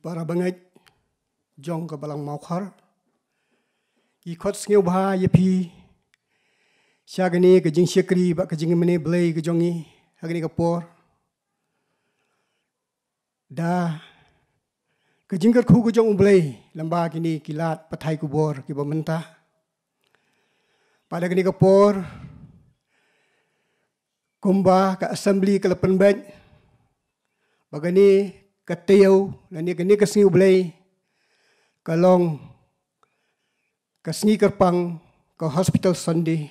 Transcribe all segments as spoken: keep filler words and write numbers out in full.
Para bangeit jong ka Balang Mawkhar, ngi khot sngewbha ïa phi sha kane ka jingshakri bad ka jingmane Blei ka jong ngi ha kane ka por. Da ka jingkyrkhu ka jong U Blei lyngba kine ki lad pathai khubor kiba mynta. Bad ha kane ka por, kumba ka assembly ka la pynbeit ba kane ka taïew lane kane ka sngi U Blei ka long ka sngi kyrpang, ka Hospital Sunday.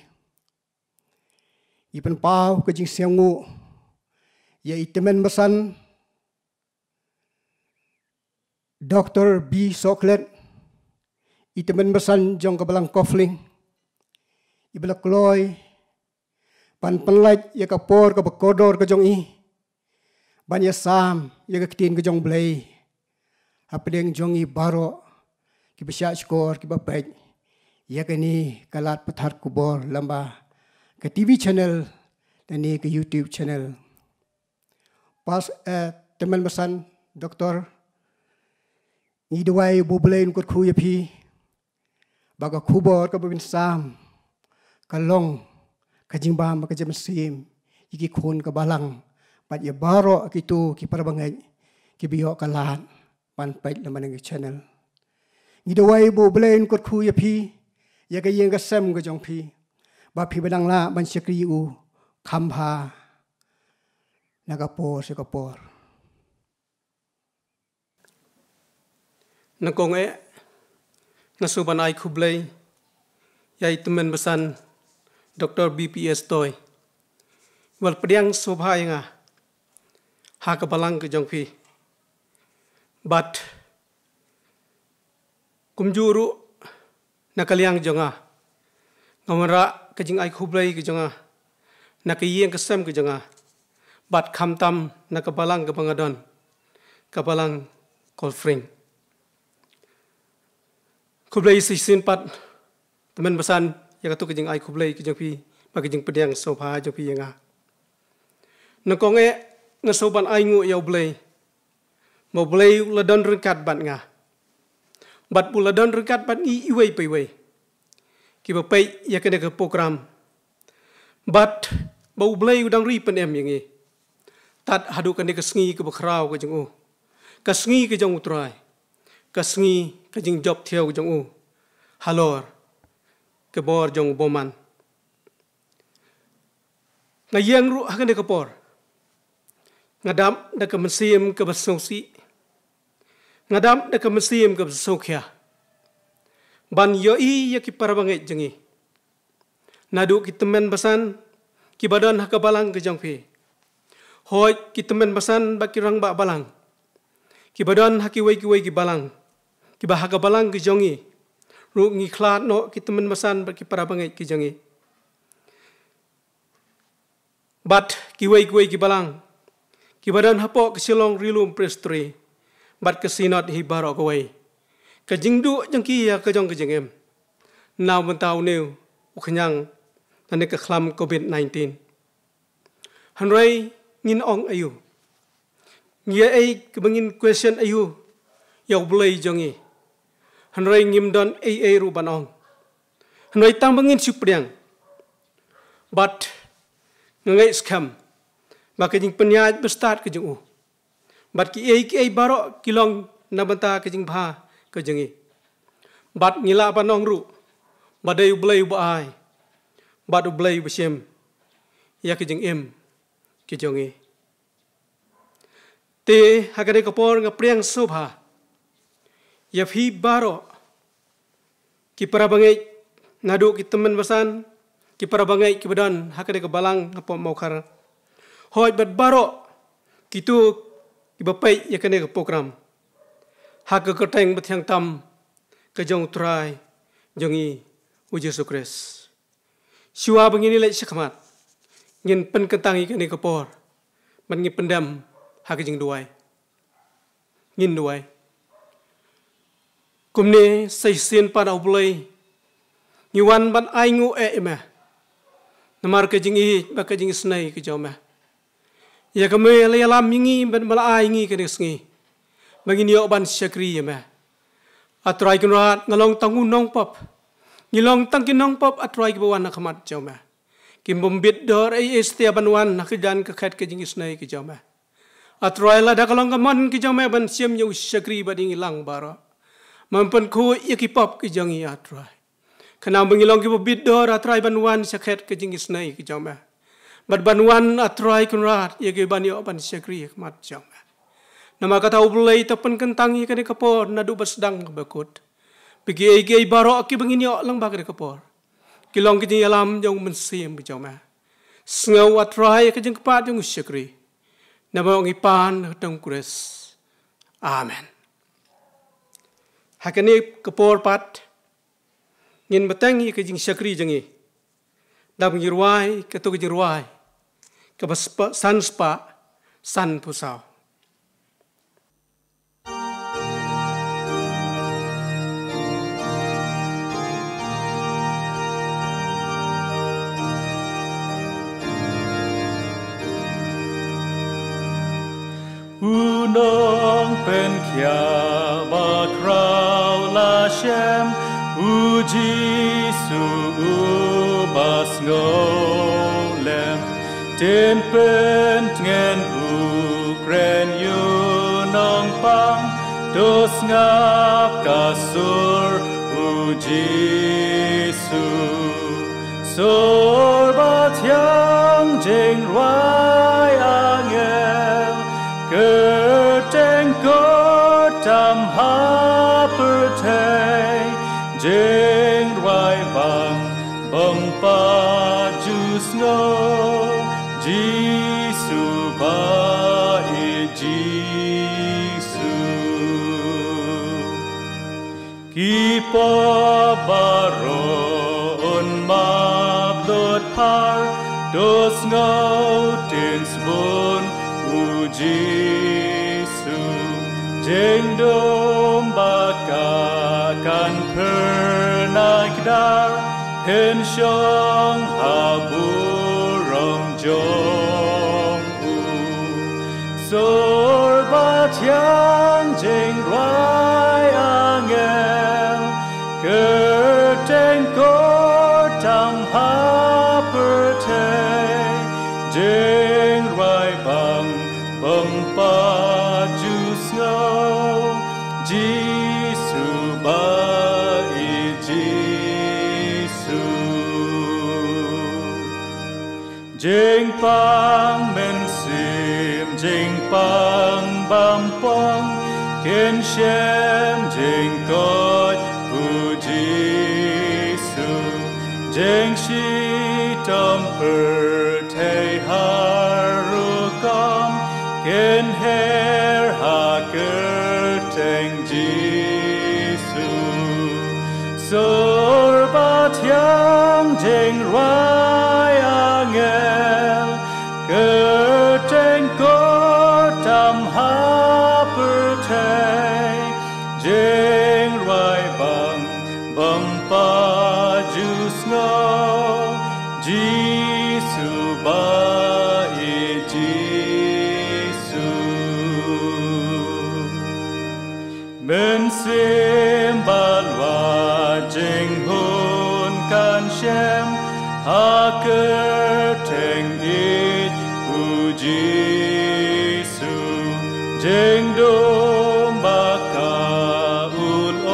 Ngi pynpaw ka jingsngewnguh ïa i tymmen basan Doktor B Sohkhlet, i tymmen basan jong ka Balang Khuiphling, iba la kloi ban pynlait ïa ka por kaba kordor ka jong i ban ïasam ïa ka ktien ka jong U Blei hapdeng jong ngi baroh kiba shahshkor kiba peit ïa kane ka lad pathai khubor lyngba ka T V channel lane ka YouTube channel. Pas, eh, tymmen basan Doktor, ngi duwai ba U Blei un kyrkhu ïa phi ba ka khubor kaba phin sam ka long ka jingbam bad ka jingmynsiem ïa ki khun ka Balang bad ïa baroh kito ki para bangeit kiba ïoh ka lad ban peit lyngba kane ka channel. Ngi duwai ba U Blei un kyrkhu ïa phi, ïa ka ïing ka sem ka jong phi, ba phi ba dang lah ban shakri ïa u kham bha na ka por sha ka por. Nyngkong eh nga sngewbha ban ai khublei ïa i tymmen basan Doktor B P S Toi, ba la pdiang sngewbha ïa nga ha ka balang ka jong phi. Bad kumjuh ruh na ka liang jong nga, nga wanrah ka jingai khublei ka jong nga na ka ïing ka sem ka jong nga, bad khamtam na ka balang kaba nga don, ka Balang Khuiphling. Khublei shisien pat tymmen basan ïa kato ka jingai khublei ka jong phi bad ka jingpdiang sngewbha jong phi ïa nga. Nyngkong eh nga sngewbha ban ai nguh ïa U Blei, ba U Blei u la don ryngkat bad nga, bad u la don ryngkat bad ngi iwei pa iwei kiba peit ïa kane ka program, bad ba U Blei u dang ri pynim ïa ngi tad haduh kane ka sngi kaba khraw ka jong u, ka sngi ka jong U Trai, ka sngi ka jingjop thiaw ka jong u halor ka bor jong u bymman. Nga ïeng ruh ha kane ka por, nga dap da ka mynsiem kaba sngewsih, nga dap da ka mynsiem kaba sngewkhia ban ïohi ïa ki para bangeit jong ngi, naduh ki tymmen basan kiba don ha ka balang ka jong phi, hooid ki tymmen basan bad ki rangbah balang kiba don ha kiwei kiwei ki balang, kiba ha ka balang ka jong ngi ruh ngi khlad noh ki tymmen basan bad ki para bangeit ki jong ngi, bad kiwei kiwei ki balang kiba don hapoh ka Shillong Ri Lum Presbytery bad ka Synod hi baroh kawei. Ka jingduh jong ki ïa ka jong ka jingim na bynta une u khñiang lane ka khlam covid nineteen. Hynrei ngin ong aïu? Ngi ïa ei kaba ngin question aïu ïa U Blei jong ngi, hynrei ngim don ei ei ruh ban ong. Hynrei tang ba ngin shu pdiang, bad nga ngeit skhem ba ka jingpynïaid bastad ka jong u bad kiei kiei baroh ki long na bynta ka jingbha ka jong ngi. Bad ngi lah ban ong ruh ba dei U Blei uba ai bad U Blei uba shim ïa ka jingim ka jong ngi. Te ha kane ka por nga pdiang sngewbha ïa phi baroh ki para bangeit, naduh ki tymmen basan, ki para bangeit kiba don ha kane ka balang hapoh Mawkhar, hooid bad baroh kito kiba peit ïa kane ka program ha ka kyrteng bathiang tam ka jong U Trai jong ngi U Jisu Khrist. Shuwa ba ngin ïaleit shakhmat, ngin pynkyntang ïa kane ka por bad ngin pyndem ha ka jingduwai. Ngin duwai. Kumne sa shisien pat, A Blei, ngi wan ban ainguh ïa me namar ka jingïeit bad ka jingisynei ka jong me. Ïa ka me la ïalam ïa ngi bad me la ai ïa ngi kane ka sngi ba ngin ïoh ban shakri ïa me. A Trai Kynrad, nga long tang u nongpop. Ngi long tang ki nongpop, A Trai, kiba wan ha khmat jong me. Kim bym bit dor ei ei satia ban wan ha ka jan ka khet ka jingisynei ka jong me. A Trai, lada ka long ka mon ka jong me ban shim ïa u shakri bad ïa ngi lang baroh, men pynkhuid ïa ki pop ka jong ngi, A Trai. Khnang ba ngi long kiba bit dor, A Trai, ban wan sha khet ka jingisynei ka jong me. Bad ban wan, A Trai Kynrad, ïa ki ban ïoh ban shakri ha khmat jong me. Namar kata U Blei, to pynkyntang ïa kane ka por naduh ba sdang ba kut. Ba kiei kiei baroh kiba ngin ïoh lyngba kane ka por, ki long ki jingïalam jong U Mynsiem ka jong me. Sngew, A Trai, ïa ka jingkyrpad jong u shakri. Namar ngi pan ha ka kyrteng U Khrist. Amen. Ha kane ka por pat ngin bteng ïa ka jingshakri jong ngi da ba ngi rwai kato ka jingrwai kaba spah, san spah sanphew saw. U Nongpynkhiah bakhraw la shem, U Jisu uba sngewlem. Tin pyntngen u kren ïa u nongpang, to sngap ka sur U Jisu. Sur bathiang, jingrwai angel, kyrteng kordam ha pyrthei, jingrwai bang bym pat ju sngew, Jisu ba ïeit, Jisu. Ki pop baroh un map lut phar, to sngew tin sbun U Jisu. Jingdum ba ka kan phyrnai kdar, pynshong ha burom jong U. Sur bathiang, jingrwai angel, kyrteng kordam ha pyrthei, jingrwai bang bym pat ju sngew, Jisu ba ïeit, Jisu. Jingpang mynsiem, jingpang bympuang, kin shem jingkoit U Jisu. Jingshitom pyrthei ha rukom, kin her ha kyrteng Jisu. Sur bathiang, jingrwai angel, kyrteng kordam ha pyrthei, jingrwai bang bym pat ju sngew, Jisu ba ïeit, Jisu. Mynsiem bad wat jinghun kan shem ha kyrteng ïeit U Jisu. Jingdum ba ka ut o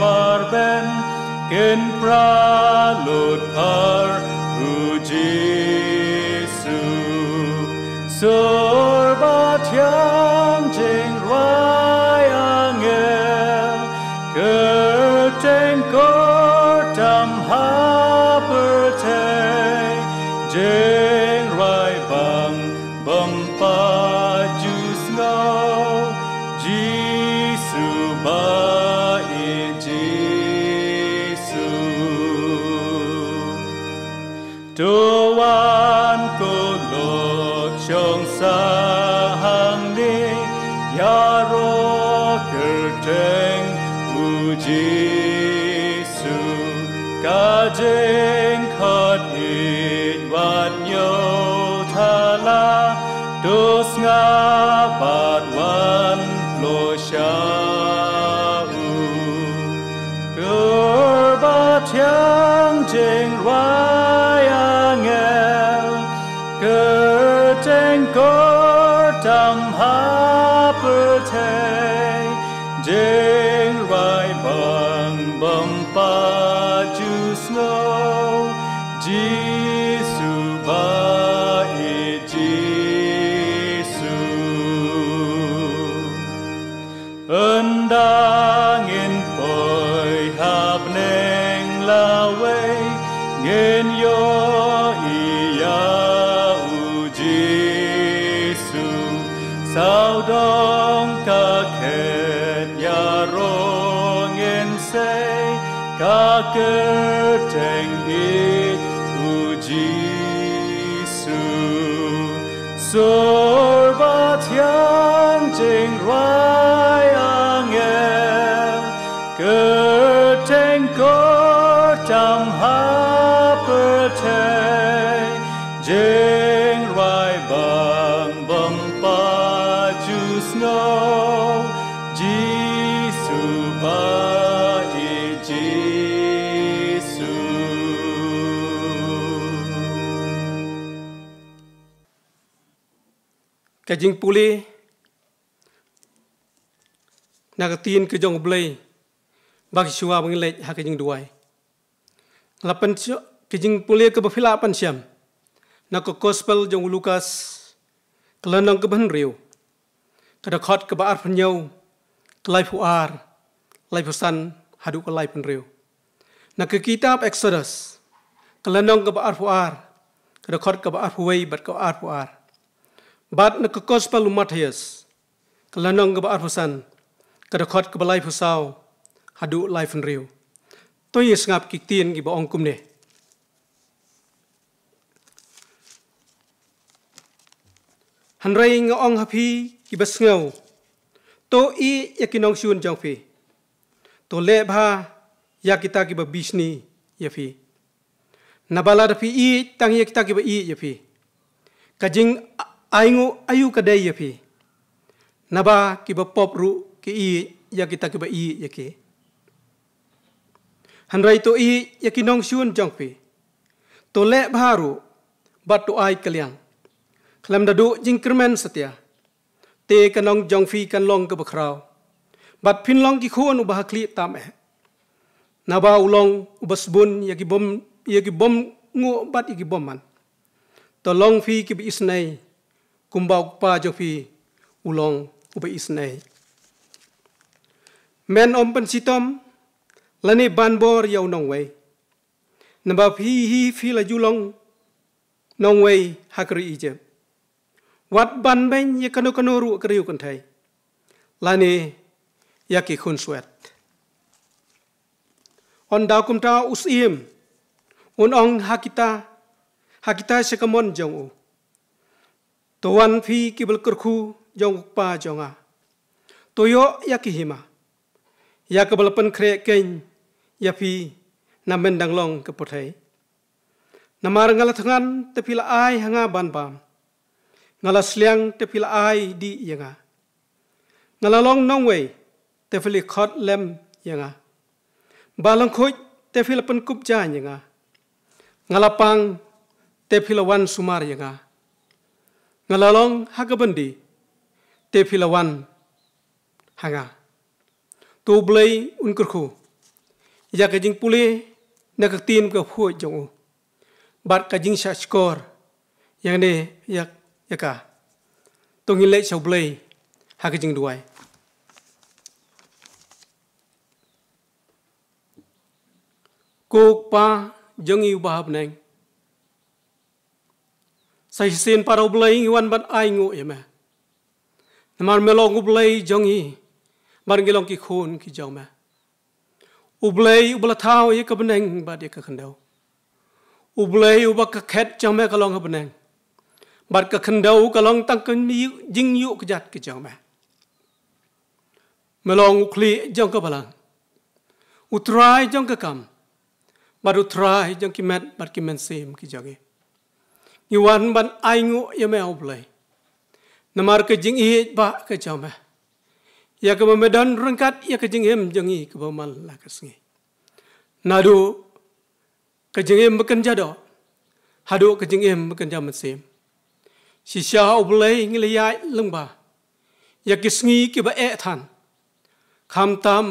barben, kin pra lut phar U Jisu. Sur bathiang, jingrwai angel, kyrteng kordam ha pyrthei, jingrwai bang bym pat ju sngew, Jisu ba ïeit, Jisu. To wan ko lok shong sah hangne, ïaroh kyrteng U Jisu. Ka jingkhot ïeit wat ñiewthala, to sngap bad wan Lo sha u kyrbathiang jingrwai angel, kyrteng kyrtam ha pyrthei, jingrwai bang bym pat ju sngew, Jisu ba ïeit Jisu. Ynda ngin poi ha bneng lawei, ngin ïohi ïa u Jisu. Sawdong ka khet ïaroh ngin sei, ka kyrteng ïeit u Jisu. Sur ba thiang jingrwai angel, kyrteng kyrtam ha pyrthei, jingrwai bang bym pat ju sngew, Jisu ba ïeit Jisu. Ka jingpule na ka ktien ka jong U Blei, ba ki shuwa ba ngin leit ha ka jingduwai. Nga la pynshoi ka jingpule kaba phi la pynshem na ka Gospel jong u Lukas, ka lynnong kaba hynriew, ka dkhot kaba arphew hynñiew, ka laiphew ar, laiphew san haduh ka laiphew hynriew. Na ka kitab Exodus, ka lynnong kaba arphew ar, ka dkhot kaba arphew wei bad kaba arphew ar. Bad na ka Gospel u Mathaios, ka lynnong kaba arphew san, ka dkhot kaba laiphew saw haduh laiphew hynriew. To ïa sngap ki ktien kiba ong kumne. Hynrei nga ong ha phi kiba sngew, to ïeit ïa ki nongshun jong phi. To leh bha ïa kita kiba bishni ïa phi. Naba lada phi ïeit tang ïa kita kiba ïeit ïa phi, ka jingainguh aïu ka dei ïa phi? Naba kiba pop ruh ki ïeit ïa kita kiba ïeit ïa ki. Hynrei to ïeit ïa ki nongshun jong phi. To leh bha ruh bad to ai kylliang. Khlem da duh jingkyrmen satia, te ka nong jong phi kan long kaba khraw, bad phin long ki khun uba ha khlieh tam eh. Naba u long uba sbun ïa ki bym, ïa ki bym nguh bad ïa ki bymman. To long phi kiba isynei, kumba u Kpa jong phi u long uba isynei. Men ym pynshitom lane ban bor ïa u nongwei, naba phi hi phi la ju long nongwei ha ka ri Egypt. Wat ban beiñ ïa kano kano ruh ka riew kynthei, lane ïa ki khun swet. Un daw kumta u Syiem un ong ha kita, ha kita sha ka mon jong u. To wan phi kiba la kyrkhu jong u Kpa jong nga. To ïoh ïa ki hima, ïa kaba la pynkhreh keiñ ïa phi na mynta dang long ka pyrthei. Namar nga la thngan te phi la ai ha nga ban bam. Nga la sliang te phi la ai dih ïa nga. Nga la long nongwei te phi la khot lem ïa nga. Ba lyngkhuid te phi la pynkup jaiñ ïa nga. Nga la pang te phi la wan sumar ïa nga. Nga la long ha ka byndi te phi la wan ha nga. To U Blei un kyrkhu ïa ka jingpule na ka ktien ka phuid jong u, bad ka jingshahshkor ïa kane ïa, ïa ka. To ngin leit sha U Blei ha ka jingduwai. Ko Kpa jong ngi uba ha bneng, sa shisien pat U Blei ngi wan ban ainguh ïa me. Namar me long U Blei jong ngi, bad ngi long ki khun ki jong me. U Blei uba la thaw ïa ka bneng bad ïa ka khyndew. U Blei uba ka khet jong me ka long ha bneng, bad ka khyndew ka long tang ka jingïuh kjat ka jong me. Me long u khlieh jong ka balang, u trai jong ka kam, bad u trai jong ki met bad ki mynsiem ki jong ngi. Ngi wan ban ainguh ïa me U Blei, namar ka jingïeit ba ka jong me. ïa kaba me don ryngkat ïa ka jingim jong ngi kaba man la ka sngi. Naduh ka jingim ba kynja doh haduh ka jingim ba kynja mynsiem. Shisha, A Blei, ngi la ïaid lyngba ïa ki sngi kiba eh than, khamtam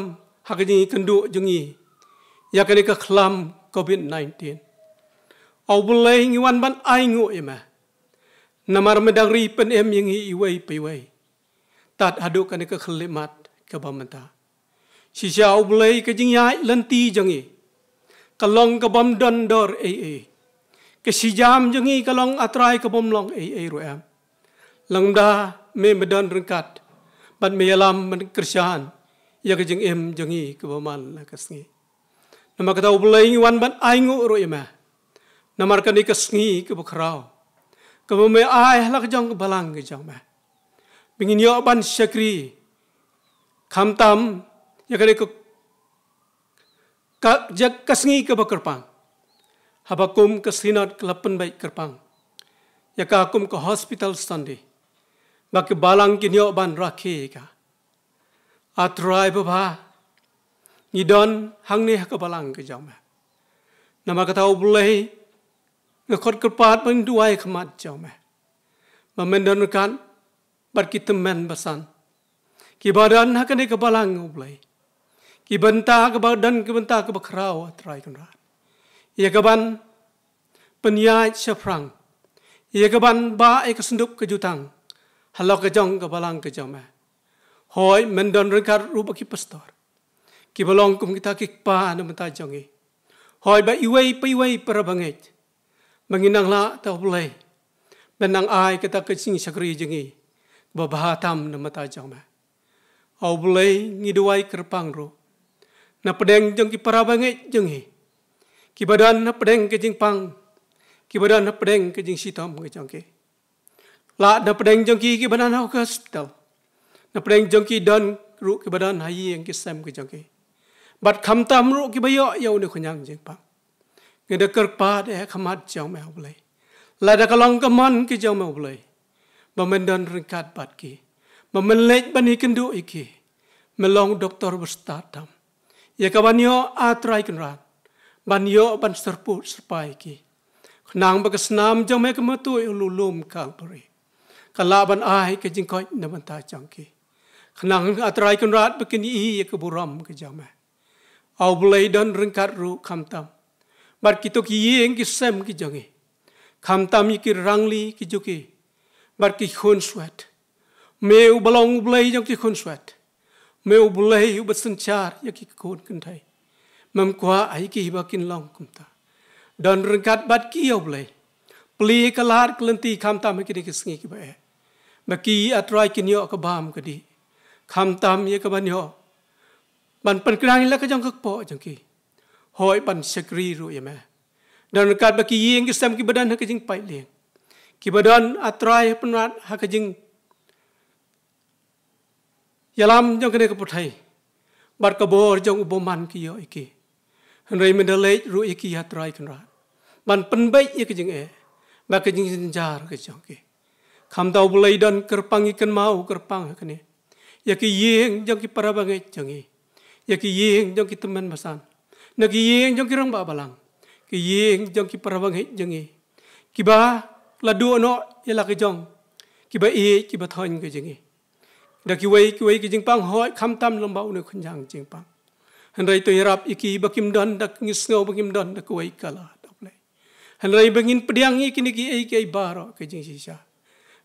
ha ka jingïakynduh jong ngi ïa kane ka khlam covid nineteen. A Blei, ngi wan ban ainguh ïa me, namar me dang ri pynim ïa ngi iwei pa iwei tad haduh kane ka khyllipmat kaba mynta. Shisha, A Blei, ka jingïaid lynti jong ngi ka long kabym don dor ei ei. Ka shi jam jong ngi ka long, A Trai, kabym long ei ei ruh em, lymda me me don ryngkat bad me ïalam ban kyrshan ïa ka jingim jong ngi kaba man la ka sngi. Namar kata, A Blei, ngi wan ban ainguh ruh ïa me namar kane ka sngi kaba khraw kaba me ai ha la ka jong ka balang ka jong me, ba ngin ïoh ban shakri khamtam ïa kane ka, ka, ïa ka sngi kaba kyrpang, haba kum ka Synod ka la pynbeit kyrpang ïa ka kum ka Hospital Sunday, ba ki balang kin ïoh ban rakhe ïa ka. A Trai babha, ngi don hangne ha ka balang ka jong me. Namar kata, A Blei, nga khot kyrpad ban duwai khmat jong me, ba men don ryngkat bad ki tymmen basan kiba don ha kane ka balang, A Blei, ki bynta kaba don, ki bynta kaba khraw, A Trai Kynrad, ïa kaban pynïaid shaphrang, ïa kaban bah ïa ka syndup ka jutang ha la ka jong ka balang ka jong me. Hooid, men don ryngkat ruh bad ki pastor kiba long kum kita ki kpa na bynta jong ngi. Hooid, bad iwei pa iwei para bangeit, ba ngin nang lah, A Blei, ban nang ai kata ka jingshakri jong ngi kaba bha tam na bynta jong me. A Blei, ngi duwai kyrpang ruh na pdeng jong ki para bangeit jong ngi kiba don na pdeng ka jingpang, kiba don na pdeng ka jingshitom ka jong ki. Lah na pdeng jong ki kiba don ha hospital, na pdeng jong ki don ruh kiba don ha ïing ki sem ka jong ki, bad khamtam ruh kiba ïoh ïa une u khñiang jingpang. Ngi da kyrpad ïa ka khmat jong me, A Blei, lada ka long ka mon ka jong me, A Blei, ba men don ryngkat bad ki, ba men leit ban ïakynduh ïa ki. Me long doktor ba stad tam ïa kaban ïoh, A Trai Kynrad, ban ïoh ban syrpud syrpai ïa ki, khnang ba ka snam jong me ka mutui ha u lum Kalbari ka lah ban ai ka jingkoit na bynta jong ki, khnang, A Trai Kynrad, ba kin ïohi ïa ka burom ka jong me. A Blei, don ryngkat ruh khamtam bad kito ki ïing ki sem ki jong ngi, khamtam ïa ki rangli ki jong ki bad ki khunswet. Me uba long U Blei jong ki khunswet, me U Blei uba synshar ïa ki khun kynthei. Mem kwah ïa ki ba kin long kumta. Don ryngkat bad ki, A Blei. Plie ka lad ka lynti khamtam ha kine ki sngi kiba eh, ba ki, A Trai, kin ïoh ka bam ka dih, khamtam ïa kaban ïoh ban pynknang ïa la ka jong ka kpoh jong ki, hooid, ban shakri ruh ïa me. Don ryngkat bad ki ïing ki sem kiba don ha ka jingpait lieng, kiba don, A Trai, ha pynrad ha ka jingïalam jong kane ka pyrthei bad ka bor jong u bymman ki ïoh ïa ki. Hynrei me da leit ruh ïa ki, A Trai Kynrad, ban pynbeit ïa ka jingeh bad ka jingjynjar ka jong ki. Khamtam, A Blei, don kyrpang, ngi kynmaw kyrpang ha kane ïa ki ïing jong ki para bangeit jong ngi, ïa ki ïing jong ki tymmen basan, na ki ïing jong ki rangbah balang, ki ïing jong ki para bangeit jong ngi kiba la duh noh ïa la ka jong kiba ïeit kiba thoiñ ka jong ngi. Da kiwei kiwei ki jingpang, hooid, khamtam lyngba une u khñiang jingpang. Hynrei to ïarap ïa ki ba kim don da, ngi sngew ba kim don da kawei ka lad, A Blei. Hynrei ba ngin pdiang ïa kine kiei kiei baroh ka jingshisha.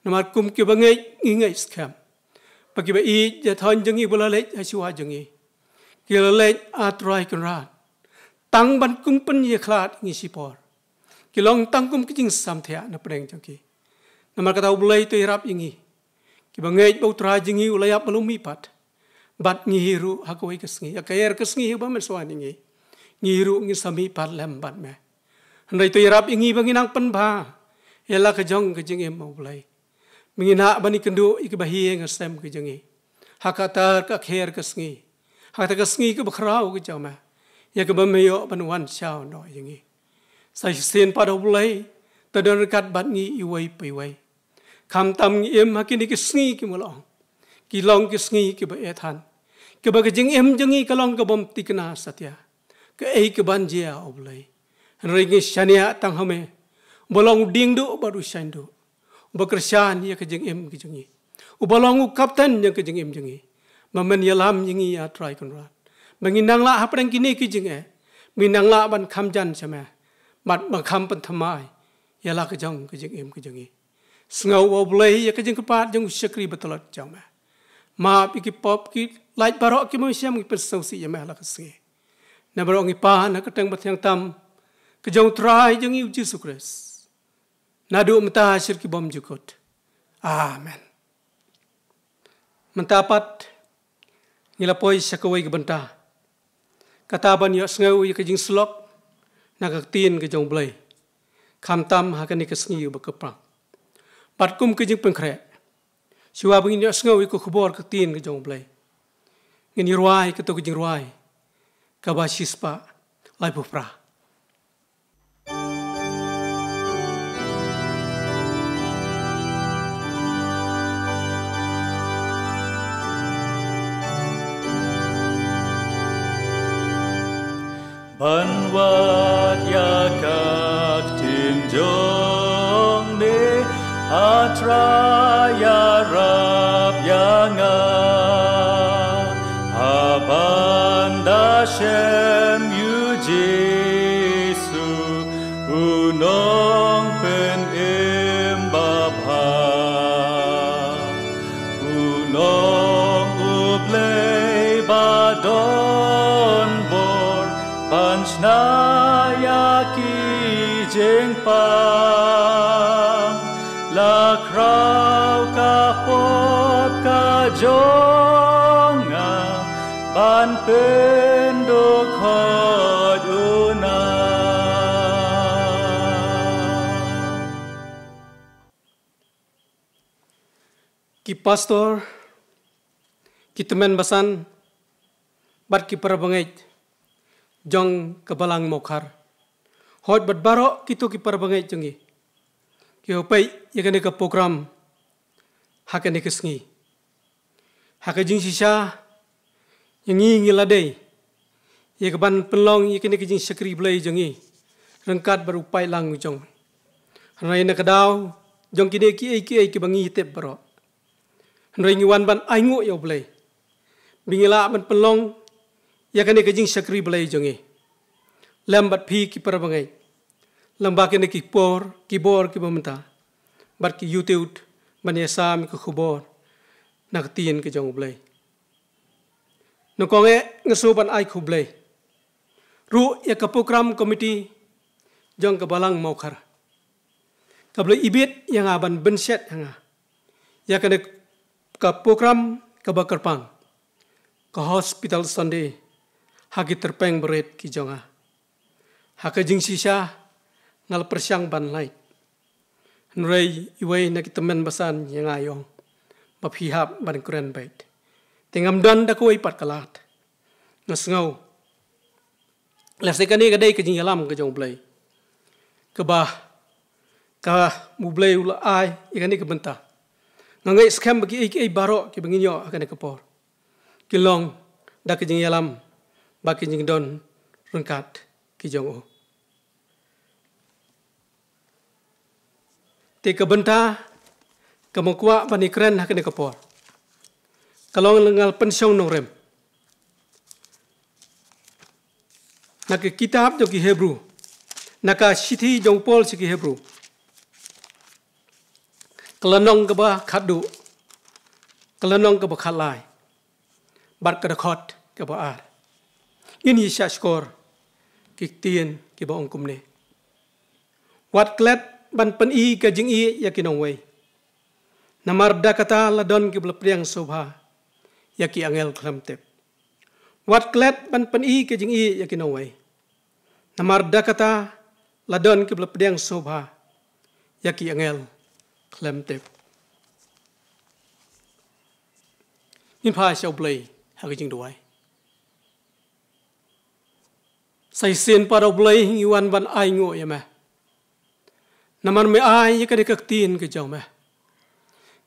Namar kum ki bangeit ngi ngeit skhem ba kiba ïeit ïathoiñ jong ngi ba la leit ha shuwa jong ngi, ki la leit, A Trai Kynrad, tang ban kum pynïakhlad ïa ngi shipor. Ki long tang kum ki jingsamthiah na pdeng jong ki. Namar kata, U Blei, to ïarap ïa ngi kiba ngeit ba U Trai jong ngi u la ïap ba la mihpat bad ngi ruh ha kawei ka sngi, ha ka er ka sngi ba men sa wan ïa ngi, ngi ruh ngin sa mihpat lem bad me. Hynrei to ïarap ïa ngi ba ngin nang pynbha ïa la ka jong ka jingim, U Blei, ba ngin hap ban ïakynduh ïa kiba ha ïing ha sem ka jong ngi ha kata ka kher ka sngi, ha kata ka sngi kaba khraw ka jong me, ïa kaba me ïoh ban wan shaw noh ïa ngi. Sa shisien pat, U Blei, to don ryngkat bad ngi iwei pa iwei. Khamtam ngi im ha kine ki sngi ki, ma la ong, ki long ki sngi kiba eh than, kiba ka jingim jong ngi ka long ka bym thikna satia. Kaei kaban jia, O Blei? Hynrei ngi shaniah tang ha me, uba long u diengduh bad u shaiñduh, uba kyrshan ïa ka jingim ka jong ngi, uba long u kapten ïa ka jingim jong ngi, ba men ïalam ïa ngi, ïa Trai Kynrad, ba ngin nang lah hapdeng kine ki jingeh, ba ngin nang lah ban kham jan sha me, bad ban kham pynthymmai ïa la ka jong ka jingim ka jong ngi. Sngew, O Blei, ïa ka jingkyrpad jong u shakri batlot jong me. Map ïa ki pop ki lait baroh ki mynsiem ngi pynsngewsih ïa me ha la ka sngi. Na baroh ngi pan ha ka kyrteng bathiang tam ka jong u Trai jong ngi u Jisu Khrist. Naduh mynta sha ki bymjukut. Amen. Mynta pat ngi la poi sha kawei ka bynta, kata ban ïohsngew ïa ka jingsyllok na ka ktien ka jong u Blei, khamtam ha kane ka sngi ba kyrpang. Bad kum ka jingpynkhreh, shuwa ba ngin ïohsngew ïa ka khubor ka ktien ka jong u Blei, ngin ïa rwai kato ka jingrwai kaba shispah laiphew phra. Ban wad ïa ka ktien jong me, A Trai, ïarap ïa nga. Haba nga da shem ïa u Jisu, u nongpynim babha, u long U Blei ba don bor ban shna ïa ki jingpang. La khraw ka pop ka jong nga ban pyndukhoit u na. Ki pastor, ki tymmen basan, bad ki parabangeit jong ka Balang Mawkhar, hooid bad baroh kito ki parabangeit jong ngi kiba peit ïa kane ka program ha kane ka sngi. Ha ka jingshisha, ïa ngi ngi la dei ïa ka ban pynlong ïa kane ka jingshakri Blei jong ngi ryngkat bad u paidlang u jong. Hynrei na ka daw jong kine kiei kiei kiba ngi tip baroh, hynrei ngi wan ban ainguh ïa u Blei ba ngi lah ban pynlong ïa kane ka jingshakri Blei jong ngi lem bad phi ki parabangeit, lem bad kine ki por, ki bor kiba mynta, bad ki YouTube ban ïasam ïa ka khubor na ka ktien ka jong u Blei. Nyngkong eh nga sngew ban ai khublei ruh ïa ka program committee jong ka Balang Mawkhar, kaba la ibit ïa nga ban bynshet ïa nga ïa kane ka program kaba kyrpang, ka Hospital Sunday ha ki tyrpeng barit ki jong nga. Ha ka jingshisha nga la pyrshang ban lait, hynrei iwei na ki tymmen basan ïa nga i ong ba phi hap ban kren beit. Te ngam don da kawei pat ka lad. Nga sngew lehse kane ka dei ka jingïalam ka jong u Blei, kaba ka u Blei u la ai ïa kane ka bynta. Nga ngeit skhem ba kiei kiei baroh kiba ngin ïoh ha kane ka por ki long da ka jingïalam bad ka jingdon ryngkat ki jong u. Te ka bynta kaba nga kwah ban ïakren ha kane ka por ka long, nga la pynshong nongrim na ka kitab jong ki Hebru, na ka shithi jong u Paul sha ki Hebru, ka lynnong kaba khatduh, ka lynnong kaba khatlai bad ka dkhot kaba ar. Ngin ïa shah shkor ki ktien kiba ong kumne: Wat klet ban pyni ka jingïeit ïa ki nongwei, namar da kata la don kiba la pdiang sngewbha ïa ki angel khlem tip. Wat klet ban pyni ka jingïeit ïa ki nongwei, namar da kata la don kiba la pdiang sngewbha ïa ki angel khlem tip. Ngin phai sha u Blei ha ka jingduwai. Sa shisien pat, U Blei, ngi wan ban ainguh ïa me, namar me ai ïa kane ka ktien ka jong me,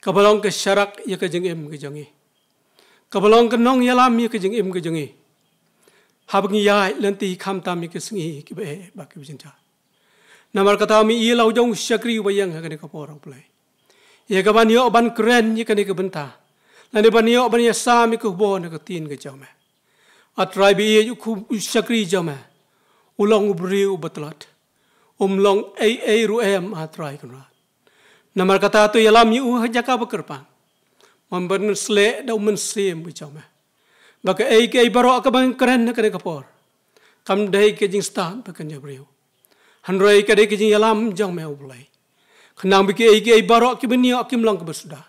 kaba long ka sharak ïa ka jingim ka jong ngi. Kaba long ka nongïalam ïa ka jingim ka jong ngi, haba ngi ïaid lynti khamtam ïa ki sngi kiba eh bad kiba jynjar. Namar kata me i la u jong u shakri uba ïeng ha kane ka por, ah Blei, ïa kaban ïoh ban kren ïa kane ka bynta, lane ban ïoh ban ïasam ïa ka khubor na ka ktien ka jong me. Ah Trai ba ïeit, u shakri jong me u long u briew uba tlot, um long ei ei ruh em, ah Trai Kynrad. Namar kata to ïalam ïa u ha jaka ba kyrpang, man ban sleh da u Mynsiem ka jong me, ba kaei kaei baroh kaba ngi kren ha kane ka por kam dei ka jingstad bad ka jingbriew, hynrei ka dei ka jingïalam jong me, ah Blei. Khnang ba kaei kaei baroh kiba ngi ïoh kim long kaba suda,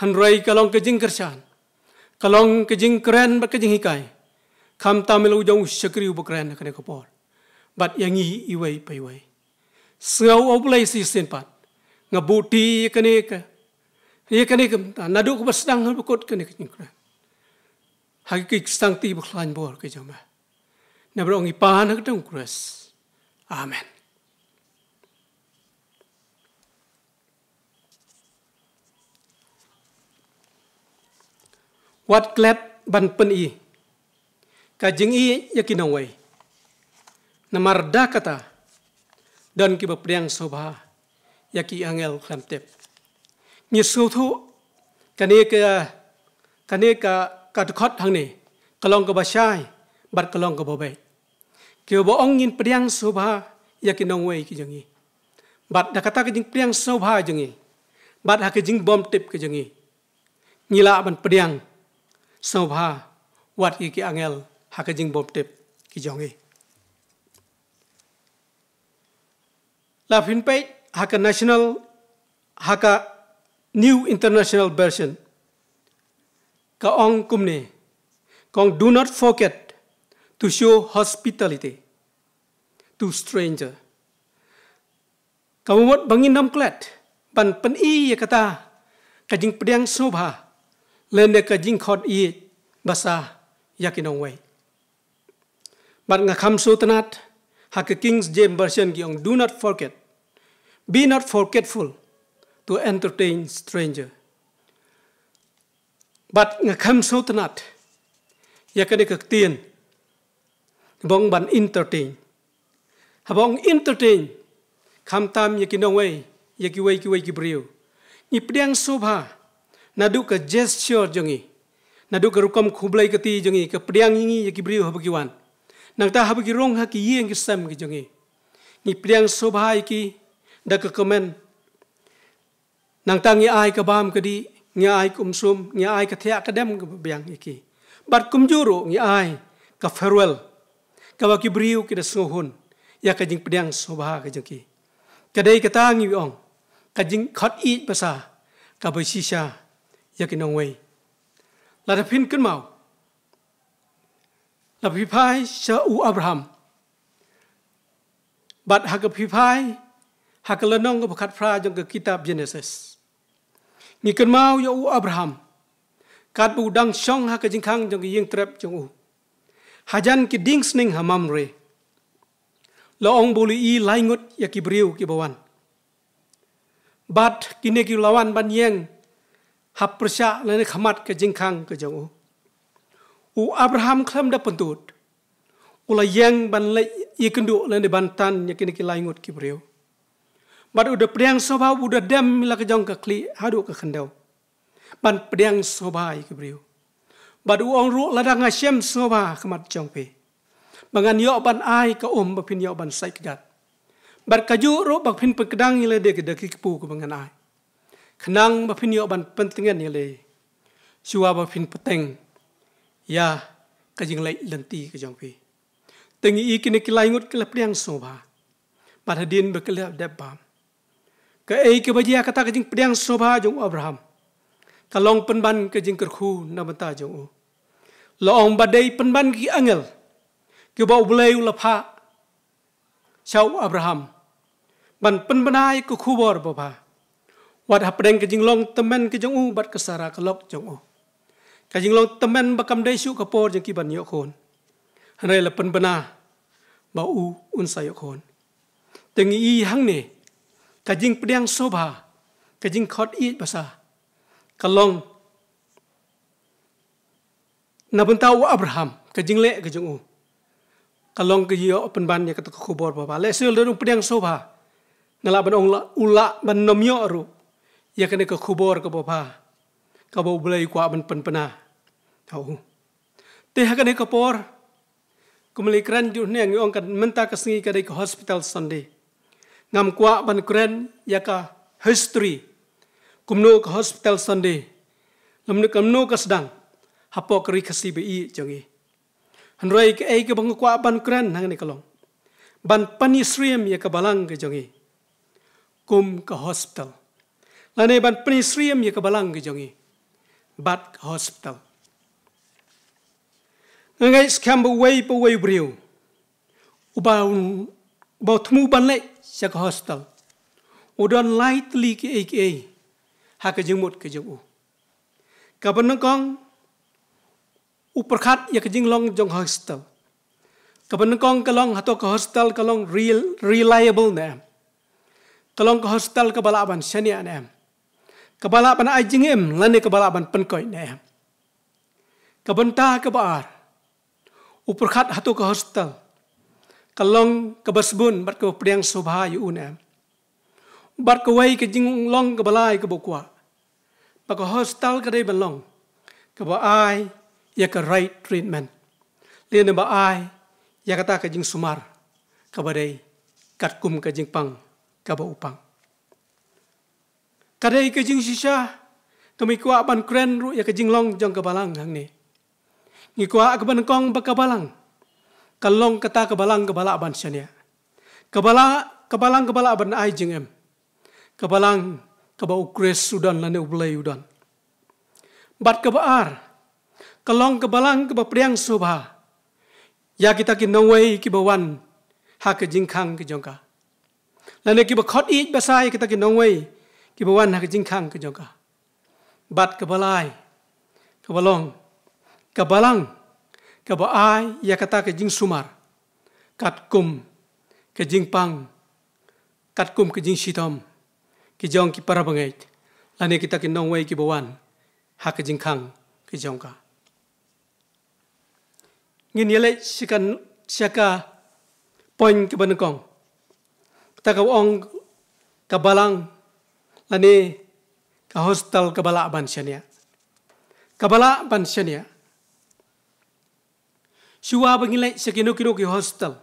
hynrei ka long ka jingkyrshan, ka long ka jingkren bad ka jinghikai, khamtam ïa la u jong u shakri uba kren ha kane ka por, bad ïa ngi iwei pa iwei. Sngew, ah Blei, shisien pat nga buh ti ïa kane ka, ïa kane ka bynta, naduh kaba sdang haduh ba kut kane ka jingkren, ha ki ksangti ba khlaiñ bor ka jong me. Namar ba ngi pan ha ka kyrteng u Khrist. Amen. Wat klet ban pyni ka jingïeit ïa ki nongwei, namar da kata don kiba pdiang sngewbha ïa ki angel khlem tip. Ngi sngewthuh kane ka, kane ka, ka dkhot hangne ka long kaba shai bad ka long kaba beit, kiba ong ngin pdiang sngewbha ïa ki nongwei ki jong ngi. Bad da kata ka jingpdiang sngewbha jong ngi, bad ha ka jingbymtip ka jong ngi, ngi lah ban pdiang sngewbha wat ïa ki angel ha ka jingbymtip ki jong ngi. La phin peit ha ka national, ha ka New International Version, ka ong kumne, ka ong, "Do not forget to show hospitality to stranger." Ka mut ba ngin ym klet ban pyni ïa kata ka jingpdiang sngewbha lane ka jingkhot ïeit basa ïa ki nongwei. Bad nga kham sngewtynnat ha ka King James Version ki ong, "Do not forget, be not forgetful to entertain stranger." Bad nga kham sngewtynnat ïa kane ka ktien ba ong ban entertain. Haba ong entertain, khamtam ïa ki nongwei, ïa kiwei kiwei ki briew, ngi pdiang sngewbha naduh ka gesture jong ngi, naduh ka rukom khublei ka ti jong ngi, ka pdiang ïa ngi ïa ki briew haba ki wan. Nangta haba ki rung ha ki ïing ki sem ki jong ngi, ngi pdiang sngewbha ïa ki da ka kmen. Nangta ngi ai ka bam ka dih, ngi ai ka umsum, ngi ai ka thiah ka dem kaba biang ïa ki. Bad kumjuh ruh ngi ai ka farewell, kaba ki briew ki da sngewhun ïa ka jingpdiang sngewbha ka jong ki. Ka dei kata ngi ong ka jingkhot ïeit basa kaba shisha ïa ki nongwei. Lada phin kynmaw, la phi phai sha u Abraham, bad ha ka phi phai ha ka lynnong kaba khatphra jong ka kitab Genesis, ngi kynmaw ïa u Abraham katba u dang shong ha ka jingkhang jong ka ïing trep jong u. Hajan ki dieng sning ha Mamre, la ong ba u la ïohi lai ngut ïa ki briew kiba wan. Bad kine ki la wan ban ïeng ha pyrshah lane khmat ka jingkhang ka jong u. U Abraham khlem da pyntud, u la ïeng ban leit ïakynduh lane ban tan ïa kine ki lai ngut ki briew. Bad u da pdiang sngewbha, u da dem la ka jong ka khlieh haduh ka khyndew ban pdiang sngewbha ïa ki briew. Bad u ong ruh, lada nga shem sngewbha ha khmat jong phi, ba ngan ïoh ban ai ka um ba phin ïoh ban sait kjat. Bad kajuh ruh ba phin pynkdang ïa lade da ki kpu kaba ngan ai, khnang ba phin ïoh ban pyntngen ïa lade shuwa ba phin bteng ïa ka jingleit lynti ka jong phi. Te ngi i kine ki lai ngut ki la pdiang sngewbha, bad hadien ba ki la dep bam, kaei kaba jia kata ka jingpdiang sngewbha jong u Abraham ka long pynban ka jingkyrkhu na bynta jong u. La ong ba dei pynban ki angel kiba U Blei u la phah sha u Abraham ban pynbna ïa ka khubor babha wat hapdeng ka jinglong tymmen ka jong u bad ka Sara ka lok jong u. Ka jinglong tymmen ba kam dei shuh ka por jong ki ban ïoh khun, hynrei la pynbna ba u un sa ïoh khun. Te ngi i hangne ka jingpdiang sngewbha, ka jingkhot ïeit basa, ka long Na bynta u Abraham, ka jingleh ka jong u ka long ka ïoh pynban ïa kata ka khubor babha. Lehse u don u pdiang sngewbha, nga lah ban ong la, u lah ban nym ïoh ruh ïa kane ka khubor kaba bha kaba U Blei u kwah ban pynbna ha u. Te ha kane ka por, kumba la kren jong nga, ngi ong ka mynta ka sngi ka dei ka Hospital Sunday. Ngam kwah ban kren ïa ka history, kumno ka Hospital Sunday, lymne kumno ka sdang hapoh ka Ri Khasi ba ïeit jong ngi. Hynrei kaei kaba nga kwah ban kren hangne ka long ban pynïasyriem ïa ka balang ka jong ngi kum ka hospital, lane ban pynïasyriem ïa ka balang ka jong ngi bad ka hospital. Nga ngeit skhem ba uwei pa uwei u briew uba u, ba u thmu ban leit sha ka hospital, u don lai tylli kiei kiei ha ka jingmut ka jong u. Kaba nyngkong, u pyrkhat ïa ka jinglong jong hospital. Kaba nyngkong ka long, hato ka hospital ka long real, reliable ne em? Ka long ka hospital kaba lah ban shaniah ne em? Kaba lah ban ai jingim lane kaba lah ban pynkoit ne em? Ka bynta kaba ar, u pyrkhat hato ka hospital ka long kaba sbun bad kaba pdiang sngewbha ïa u ne em? Bad kawei ka jinglong kaba lai kaba u kwah ba ka hospital ka dei ban long kaba ai ïa ka right treatment, lane ba ai ïa kata ka jingsumar kaba dei katkum ka jingpang kaba u pang. Ka dei ka jingshisha kaba ngi kwah ban kren ruh ïa ka jinglong jong ka balang hangne. Ngi kwah kaba nyngkong ba ka balang ka long kata ka balang kaba lah ban shaniah, ka balang, ka balang kaba lah ban ai jingim, ka balang kaba U Khrist u don lane U Blei u don. Bad kaba ar, ka long ka balang kaba pdiang sngewbha ïa kita ki nongwei kiba wan ha ka jingkhang ka jong ka, lane kiba khot ïeit basa ïa kita ki nongwei kiba wan ha ka jingkhang ka jong ka. Bad kaba lai, kaba long ka balang kaba ai ïa kata ka jingsumar katkum ka jingpang, katkum ka jingshitom ki jong ki para bangeit lane kita ki nongwei kiba wan ha ka jingkhang ka jong ka. Ngin ïaleit sha ka, sha ka point kaba nyngkong, kata ka ong ka balang lane ka hospital kaba lah ban shaniah. Kaba lah ban shaniah. Shuwa ba ngin leit sha kino kino ki hospital,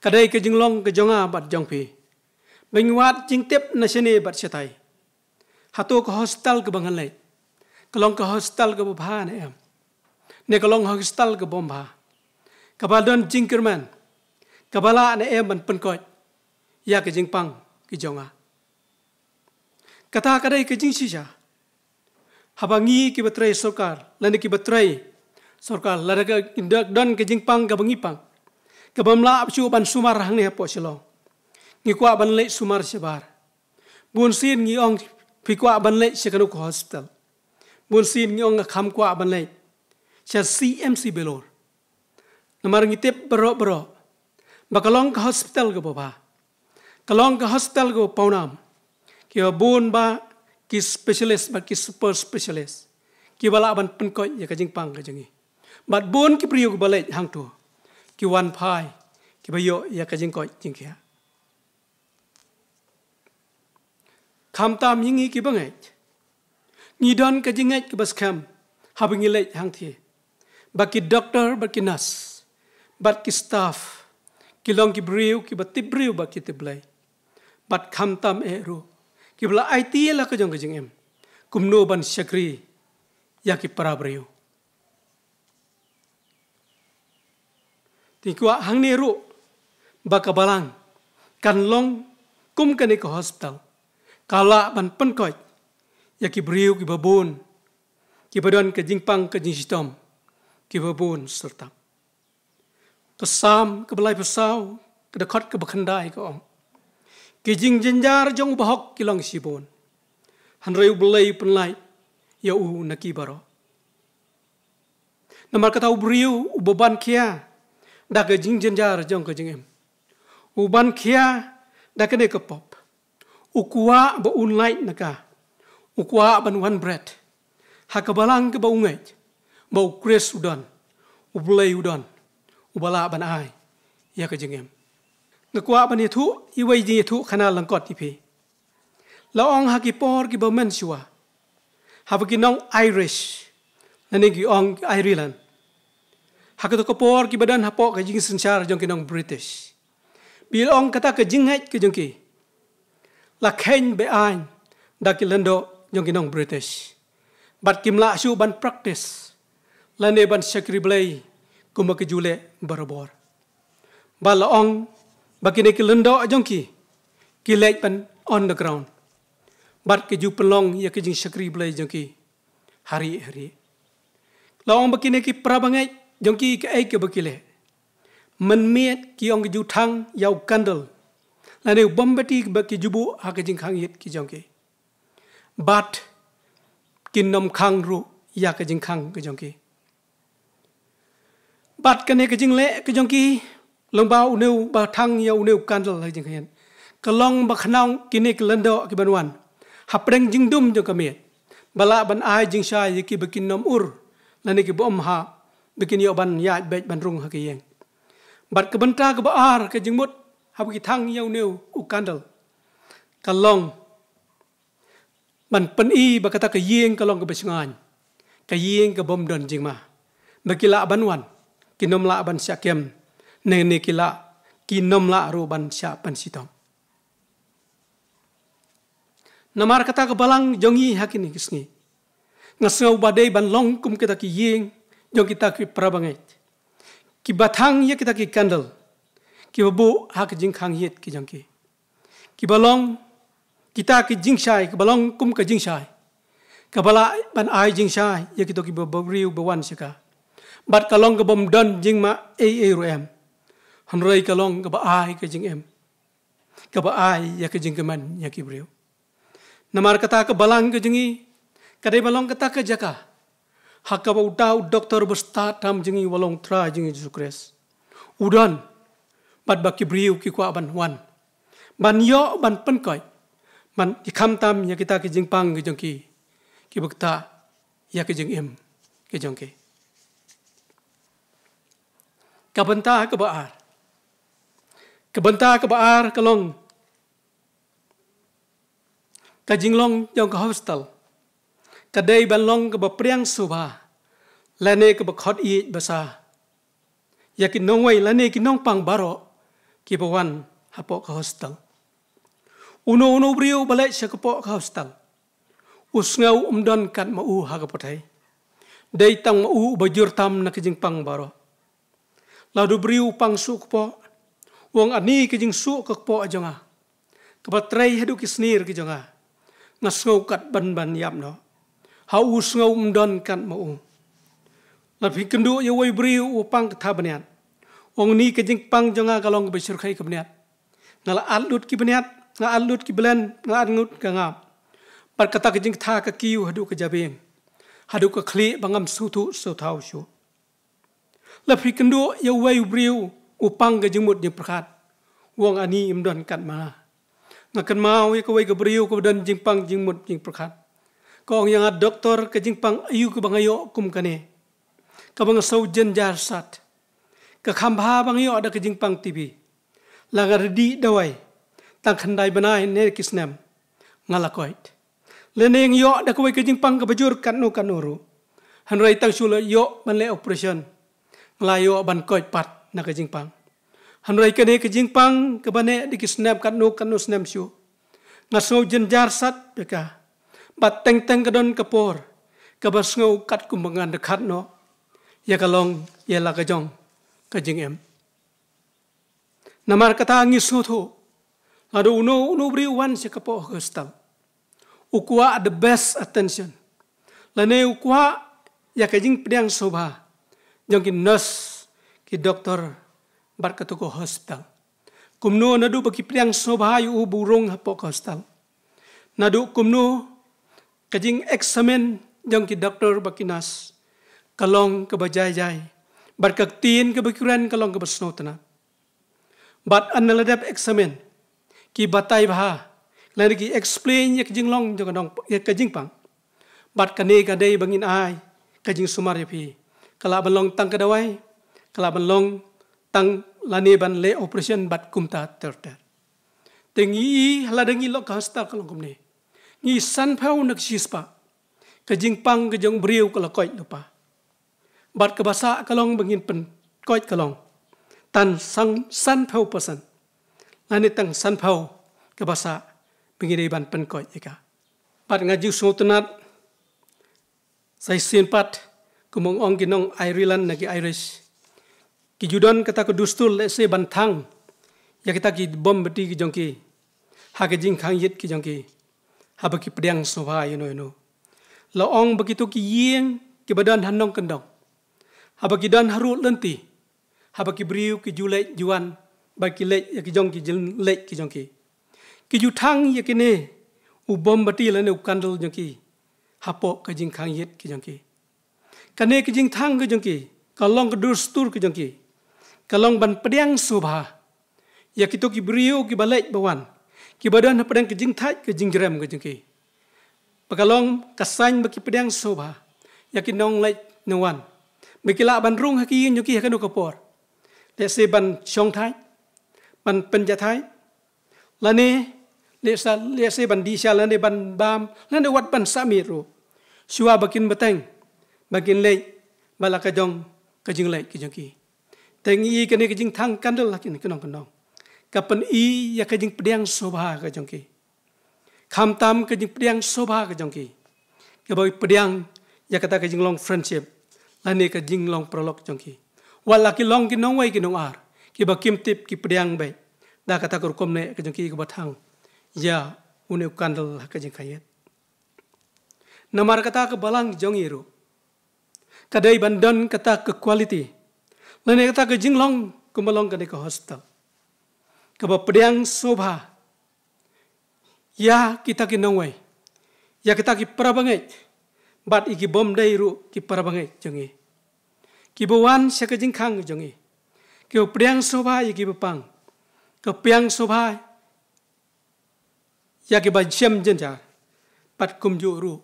ka dei ka jinglong ka jong nga bad jong phi ba ngin wad jingtip na shane bad shatai. Hato ka hospital kaba ngan leit ka long ka hospital kaba bha ne em? Ne ka long hospital kaba ym bha, kaba don jingkyrmen, kaba lah ne em ban pynkoit ïa ka jingpang ka jong nga? Kata ka dei ka jingshisha. Haba ngi kiba trei sorkar lane kiba trei sorkar, lada ka don ka jingpang kaba ngi pang kaba ym lah shuh ban sumar hangne hapoh Shillong, ngi kwah ban leit sumar shabar. Bunsien ngi ong, phi kwah ban leit sha kano ka hospital? Bunsien ngi ong, nga kham kwah ban leit sha C M C Bilor. Namar ngi tip baroh baroh ba ka long ka hospital kaba bha, ka long ka hospital kaba pawnam, kiba bun ba ki specialist bad ki super specialist kiba lah ban pynkoit ïa ka jingpang ka jong ngi. Bad bun ki briew kiba leit hangto ki wan phai kiba ïoh ïa ka jingkoit jingkhiah. Khamtam ïa ngi kiba ngeit, ngi don ka jingngeit kaba skhem haba ngi leit hangthie ba ki doktor bad ki nurse bad ki staff ki long ki briew kiba tip briew bad ki tip Blei. Bad khamtam eh ruh kiba la aiti ïa la ka jong ka jingim kumno ban shakri ïa ki para briew. Te ngi kwah hangne ruh ba ka balang kan long kum kane ka hospital, ka lah ban pynkoit ïa ki briew kiba bun, kiba don ka jingpang ka jingshitom kiba bun syrtap. Ka Salm kaba laiphew saw, ka dkhot kaba khyndai ka ong, ki jingjynjar jong u bahok ki long shibun, hynrei U Blei u pynlait ïa u na ki baroh. Namar kata u briew uba ban khia da ka jingjynjar jong ka jingim, u ban khia da kane ka pop, u kwah ba un lait na ka, u kwah ban wan bret ha ka balang kaba u ngeit, ba u Khrist u don, u Blei u don, uba lah ban ai ïa ka jingim. Nga kwah ban ïathuh iwei i jingïathuh khana lyngkot ïa phi. La ong ha ki por kiba mynshuwa, haba ki nong Irish, lane ki ong Ireland, ha kato ka por kiba don hapoh ka jingsynshar jong ki nong British, ba la ong kata ka jingngeit ka jong ki la kheiñ be-aiñ da ki lyngdoh jong ki nong British. Bad kim lah shuh ban practice lane ban shakri Blei kumba ki ju leh barabor. Bad la ong ba kine ki lyngdoh jong ki, ki leit ban on the ground. Bad ki ju pynlong ïa ka jingshakri Blei jong ki ha rieh ha rieh. La ong ba kine ki parabangeit jong ki, kaei kaba ki leh, mynmiet ki ong ki ju thang ïa u candle lane u mombati ba ki ju buh ha ka jingkhang ïit ka jong ki. Bad kin ym khang ruh ïa ka jingkhang ka jong ki. Bad kane ka jingleh ka jong ki, lyngba une uba thang ïa une u candle ha ka jingkhang ïit, ka long ba khnang kine ki lyngdoh kiban wan hapdeng jingdum jong ka miet, ba lah ban ai jingshai ïa ki ba kin ym ur lane kiba ym hap ba kin ïoh ban ïaid beit ban rung ha ka ïing. Bad ka bynta kaba ar, ka jingmut haba ki thang ïa une u candle, ka long ban pyni ba kata ka ïing ka long kaba shngaiñ, ka ïing kaba ym don jingma, ba ki lah ban wan, kin ym lah ban shah kem, ne, ne ki lah, kin ym lah ruh ban shah pynshitom. Namar kata ka balang jong ngi ha kine ki sngi, nga sngew ba dei ban long kum kita ki ïing jong kita ki parabangeit, kiba thang ïa kita ki candle, kiba buh ha ka jingkhang ïit ka jong ki, kiba long kita ki jingshai, kiba long kum ka jingshai, kaba lah ban ai jingshai ïa kito kiba, ba briew ba wan sha ka. Bad ka long kaba ym don jingma ei ei ruh em, hynrei ka long kaba ai ka jingim, kaba ai ïa ka jingkmen ïa ki briew. Namar kata ka balang ka jong ngi, ka dei ban long kata ka jaka ha kaba uta u doktor ba stad tam jong ngi, uba long Trai jong ngi Jisu Khrist, u don, bad ba ki briew ki kwah ban wan, ban ïoh ban pynkoit, ban ïa khamtam ïa kita ki jingpang ki jong ki, kiba ktah ïa ka jingim ka jong ki. Ka bynta kaba ar, ka bynta kaba ar ka long ka jinglong jong ka hostel ka dei ban long kaba pdiang sngewbha lane kaba khot ïeit basa ïa ki nongwei lane ki nongpang baroh kiba wan hapoh ka hostel. Uno uno u briew ba leit sha ka, hapoh ka hostel, u sngew um don kat ma u ha ka pyrthei. Dei tang ma u uba jur tam na ka jingpang baroh. Lada u briew u pang shuh kpoh, u ong, ani ka jingshuh ka kpoh jong nga, kaba trei haduh ki snier ki jong nga, nga sngew kat ban ban ïap noh. Ha u sngew um don kat ma u. Lada phi kynduh ïa uwei u briew u pang katha bniat, u ong, ni ka jingpang jong nga ka long kaba shyrkhei ka bniat. Nga la at lut ki bniat, nga at lut ki blen, nga at lut ka ngap. Bad kata ka jingkatha ka kiew haduh ka jabieng, haduh ka khlieh ba ngam sngewthuh sngewthaw shuh. Lada phi kynduh ïa uwei u briew u pang ka jingmut jingpyrkhat, u ong, ani um don kat ma nga. Nga kynmaw ïa kawei ka briew kaba don jingpang jingmut jingpyrkhat. Ka ong ïa nga, doktor, ka jingpang aïu kaba nga ïoh kum kane, kaba nga sngew jynjar sat. Ka kham bha ba nga ïoh da ka jingpang TB. La nga ready dawai tang khyndai bnai ne ki snem, nga la koit. Lane nga ïoh da kawei ka jingpang kaba jur katno katno ruh, hynrei tang shu la ïoh ban leh operation, nga la ïoh ban koit pat na ka jingpang. Hynrei kane ka jingpang kaba neh da ki snem, katno katno snem shuh, nga sngew jynjar sat ïa ka. Bad teng teng ka don ka por kaba sngew katkum ba ngan dkhat noh ïa ka long ïa la ka jong ka jingim. Namar kata ngi sngewthuh, lada uno uno u briew u wan sha ka, hapoh hostel, u kwah the best attention, lane u kwah ïa ka jingpdiang sngewbha jong ki nurse, ki doktor, bad kato ka hostel. Kumno naduh ba ki pdiang sngewbha ïa u ba u rung hapoh ka hostel, naduh kumno ka jingexamine jong ki doktor bad ki nurse ka long kaba jai jai, bad ka ktien kaba ki kren ka long kaba sngewtynnat. Bad haba la dep examine, ki batai bha lane ki explain ïa ka jinglong jong ka nong, ïa ka jingpang. Bad kane ka dei ba ngin ai ka jingsumar ïa phi, Ka lah ban long tang ka dawai, ka lah ban long tang lane ban leh operation bad kumta ter ter. Te ngi i ha lada ngi lok ka hospital ka long kumne. Ngi sanphew na ka shispah. Ka jingpang ka jong briew ka la koit lypa. Bad kaba sah ka long ba ngin pynkoit ka long tang san, sanphew percent. Lane tang sanphew kaba sah ba ngi dei ban pynkoit ïa ka. Bad nga ju sngewtynnat sa shisien pat, kum ong ki nong Ireland na ki Irish, ki ju don kata ka dustur lehse ban thang ïa kita ki bom bati ki jong ki ha ka jingkhang ïit ki jong ki, haba ki pdiang sngewbha ïano ïano. La ong ba kito ki ïing kiba don ha nongkyndong, haba ki don ha rud lynti, haba ki briew ki ju leit ju wan, ba ki leit ïa ki jong ki jingïaleit ki jong ki, ki ju thang ïa kine u bom bati lane u candle jong ki hapoh ka jingkhang ïit ki jong ki. Kane ka jingthang ka jong ki ka long ka dustur ka jong ki, ka long ban pdiang sngewbha ïa kito ki briew kiba leit ba wan, kiba don hapdeng ka jingthait ka jingjrem ka jong ki. Ba ka long ka sign ba ki pdiang sngewbha ïa ki nongleit nongwan, ba ki lah ban rung ha ki ïing jong ki ha kano ka por. Lehse ban shong thait, ban pynjah thait, lane lehse, lehse ban dih sha, lane ban bam, lane wat ban sah miet ruh, shuwa ba kin bteng, ba kin leit bad la ka jong ka jingleit ka jong ki. Te ngi i kane ka jingthang candle ha kine ki nongkyndong ka pyni ïa ka jingpdiang sngewbha ka jong ki. Khamtam ka jingpdiang sngewbha ka jong ki, kaba pdiang ïa kata ka jinglong friendship lane ka jinglong paralok jong ki. Wat la ki long ki nongwei ki nongar, kiba kim tip ki pdiang beit da kata ka rukom ne ka jong ki kaba thang ïa une u candle ha ka jingkhang ïit. Namar kata ka balang jong ngi ruh ka dei ban don kata ka quality lane kata ka jinglong kumba long kane ka hospital, kaba pdiang sngewbha ïa kita ki nongwei, ïa kita ki para bangeit, bad ïa ki bym dei ruh ki para bangeit jong ngi, kiba wan sha ka jingkhang jong ngi, kiba pdiang sngewbha ïa kiba pang, ka pdiang sngewbha ïa kiba shem jynjar, bad kumjuh ruh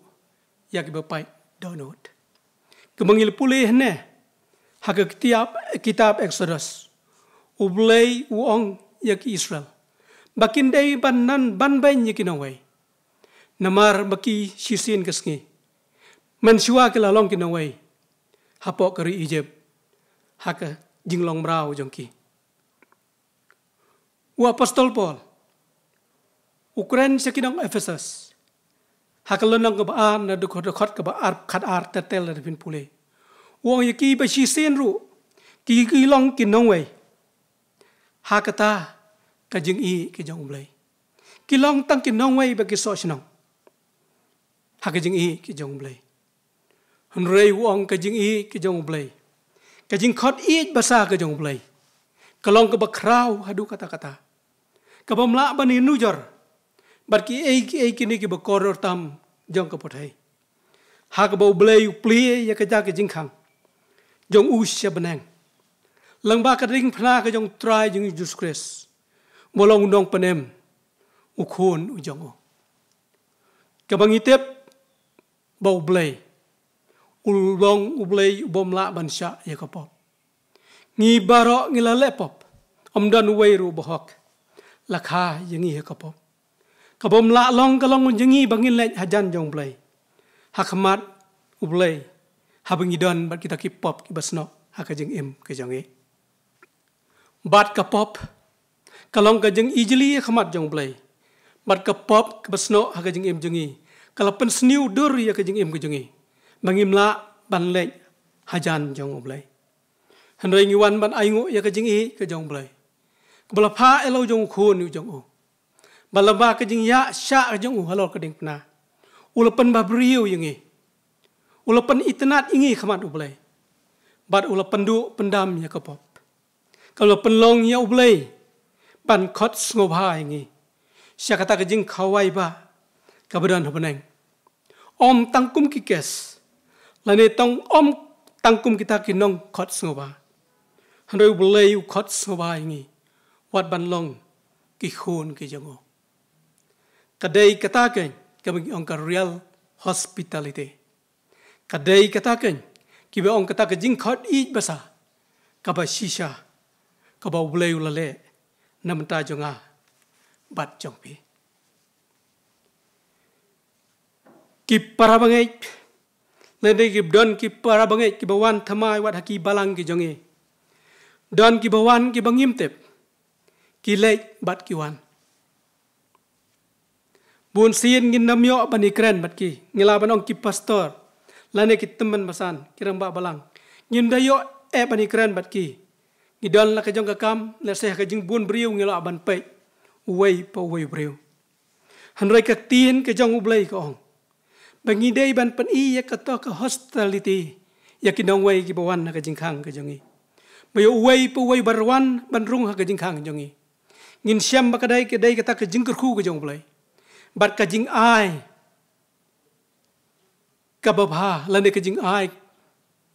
ïa kiba pait dohnud. Kumba ngi la pule hangne ha ka kitab, kitab Exodus, U Blei u ong ïa ki Israel ba kin dei ban nan ban beiñ ïa ki nongwei, namar ba ki shisien ka sngi, mynshuwa ki la long ki nongwei hapoh ka ri Egypt, ha ka jinglong mraw jong ki. U apostol Paul u kren sha ki nong Ephesus, ha ka lynnong kaba ar, na dkhot, dkhot kaba ar, khatar ter ter, lada phin pule, u ong ïa ki ba shisien ruh ki, ki long ki nongwei ha kata ka jingïeit ka jong U Blei. Ki long tang ki nongwei ba ki soh shnong ha ka jingïeit ka jong U Blei. Hynrei u ong ka jingïeit ka jong U Blei, ka jingkhot ïeit basa ka jong U Blei, ka long kaba khraw haduh katta katta, kabym lah ban ïanujor bad kiei kiei kine kiba kordor tam jong ka pyrthei. Ha kaba U Blei u plie ïa ka jaka jingkhang jong u sha bneng, lyngba ka diengphna ka jong U Trai jong ngi Jisu Khrist, ba long u nongpynim, u Khun u jong u. Kaba ngi tip ba U Blei u long U Blei u bym lah ban shah ïa ka pop. Ngi baroh ngi la leh pop, ym don uwei ruh ba hok, la kha ïa ngi ha ka pop. Kabym lah long ka long jong ngi ba ngin leit hajan jong U Blei, ha khmat U Blei, haba ngi don bad kita ki pop kiba snoh ha ka jingim ka jong ngi. Bad ka pop ka long ka jingijli ha khmat jong U Blei. Bad ka pop kaba snoh ha ka jingim jong ngi ka la pynsniew dur ïa ka jingim ka jong ngi, ba ngim lah ban leit hajan jong U Blei. Hynrei ngi wan ban ainguh ïa ka jingïeit ka jong U Blei, kaba la phah ïa la u jong u Khun u jong u, ba lyngba ka jingïaishah ka jong u halor ka diengphna, u la pynbhabriew ïa ngi, u la pynitynnad ïa ngi ha khmat U Blei, bad u la pynduh pyndam ïa ka pop. Ka la pynlong ïa U Blei ban khot sngewbha ïa ngi sha kata ka jingkhawai ba kaba don ha bneng. Ym tang kum ki kes, lane tang ym tang kum kita ki nongkhot sngewbha, hynrei U Blei u khot sngewbha ïa ngi wat ban long ki khun ki jong u. Ka dei kata keiñ kaba ngi ong ka real hospitality. Ka dei kata keiñ Kiba ong kata ka jingkhot ïeit basa kaba shisha kaba U Blei u la leh na bynta jong nga bad jong phi. Ki para bangeit, lane ki don ki para bangeit kiba wan thymmai wat ha ki balang ki jong ngi. Don kiba wan kiba ngim tip, ki leit bad ki wan. Bun sien ngin ym ïoh ban ïakren bad ki, ngi lah ban ong ki pastor lane ki tymmen basan, ki rangbah balang, ngim da ïoh eh ban ïakren bad ki. Ngi don la ka jong ka kam, lehse ha ka jingbun briew ngi lah ban peit uwei pa uwei u briew. Hynrei ka ktien ka jong U Blei ka ong ba ngi dei ban pyni ïa kata ka hospitality ïa ki nongwei kiba wan ha ka jingkhang ka jong ngi, ba ïa uwei pa uwei ba wan ban rung ha ka jingkhang jong ngi. Ngin shem ba ka dei, ka dei kata ka jingkyrkhu ka jong U Blei bad ka jingai kaba bha, lane ka jingai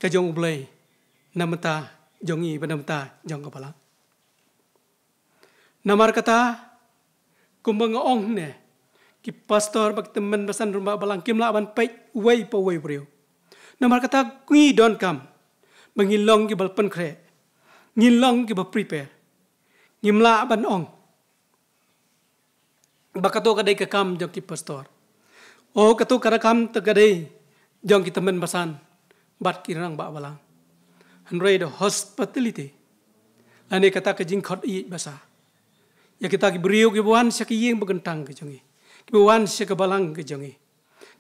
ka jong U Blei na bynta jong ngi bad na bynta jong ka balang. Namar kata, kumba nga ong ne, ki pastor bad ki tymmen basan, rangbah balang, kim lah ban peit uwei pa uwei u briew. Namar kata ngi donkam ba ngin long kiba pynkhreh, ngin long kiba prepare. Ngim lah ban ong ba kato ka dei ka kam jong ki pastor, o kato ka kam te ka dei jong ki tymmen basan bad ki rangbah balang. Hynrei the hospitality, lane kata ka jingkhot ïeit basa ïa kita ki briew kiba wan sha ka ïing ba kyntang ka jong ngi, kiba wan sha ka balang ka jong ngi,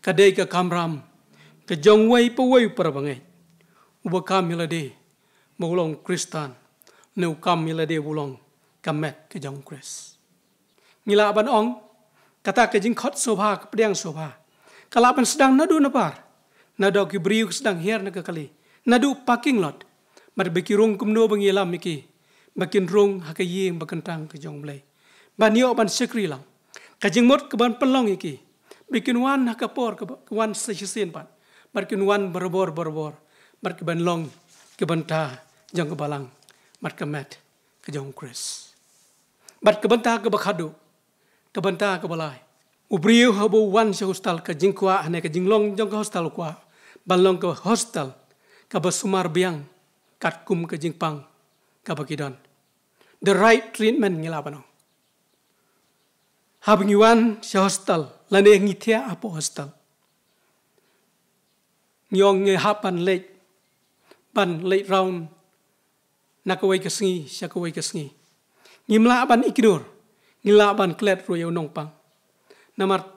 ka dei ka kamram ka jong uwei pa uwei u para bangeit uba kam ïa lade ba u long Khristan, ne u kam ïa lade ba u long ka met ka jong U Khrist. Ngi lah ban ong, kata ka jingkhot sngewbha, ka pdiang sngewbha, ka lah ban sdang naduh nabar, naduh ki briew ki sdang hiar na ka kali, naduh parking lot, bad ba ki rung kumno ba ngi ïalam ïa ki ba kin rung ha ka ïing ba kyntang ka jong U Blei, ban ïoh ban shakri lang. Ka jingmut ka ban pynlong ïa ki ba kin wan ha ka por kaba wan sa shisien pat, bad kin wan barabor barabor, bad ka ban long ka bynta jong ka balang bad ka met ka jong U Khrist. Bad ka bynta kaba khadduh, ka bynta kaba lai, u briew haba u wan sha hostel, ka jingkwah ne ka jinglong jong ka hostel u kwah ban long ka hostel kaba sumar biang katkum ka jingpang kaba ki don. The right treatment, ngi lah ban ong. Haba ngi wan sha hostel lane ngi thiah hapoh hostel, ngi ong ngi hap ban leit, ban leit round na kawei ka sngi sha kawei ka sngi. Ngim lah ban ignore, ngi lah ban klet ruh ïa u nongpang. Namar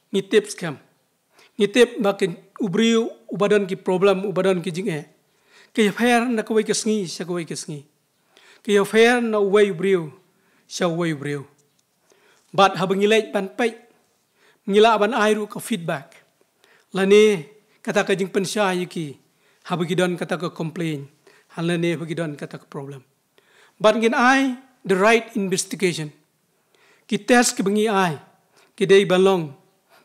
ngi tip skhem, ngi tip ba ki, u briew uba don ki problem, uba don ki jingeh, ka ïapher na kawei ka sngi sha kawei ka sngi, ka ïapher na uwei u briew sha uwei u briew. Bad haba ngi leit ban peit, ngi lah ban ai ruh ka feedback lane kata ka jingpynshai ïa ki haba ki don kata ka complain, ha lane haba ki don kata ka problem. Bad ngin ai the right investigation. Ki test kiba ngi ai ki dei ban long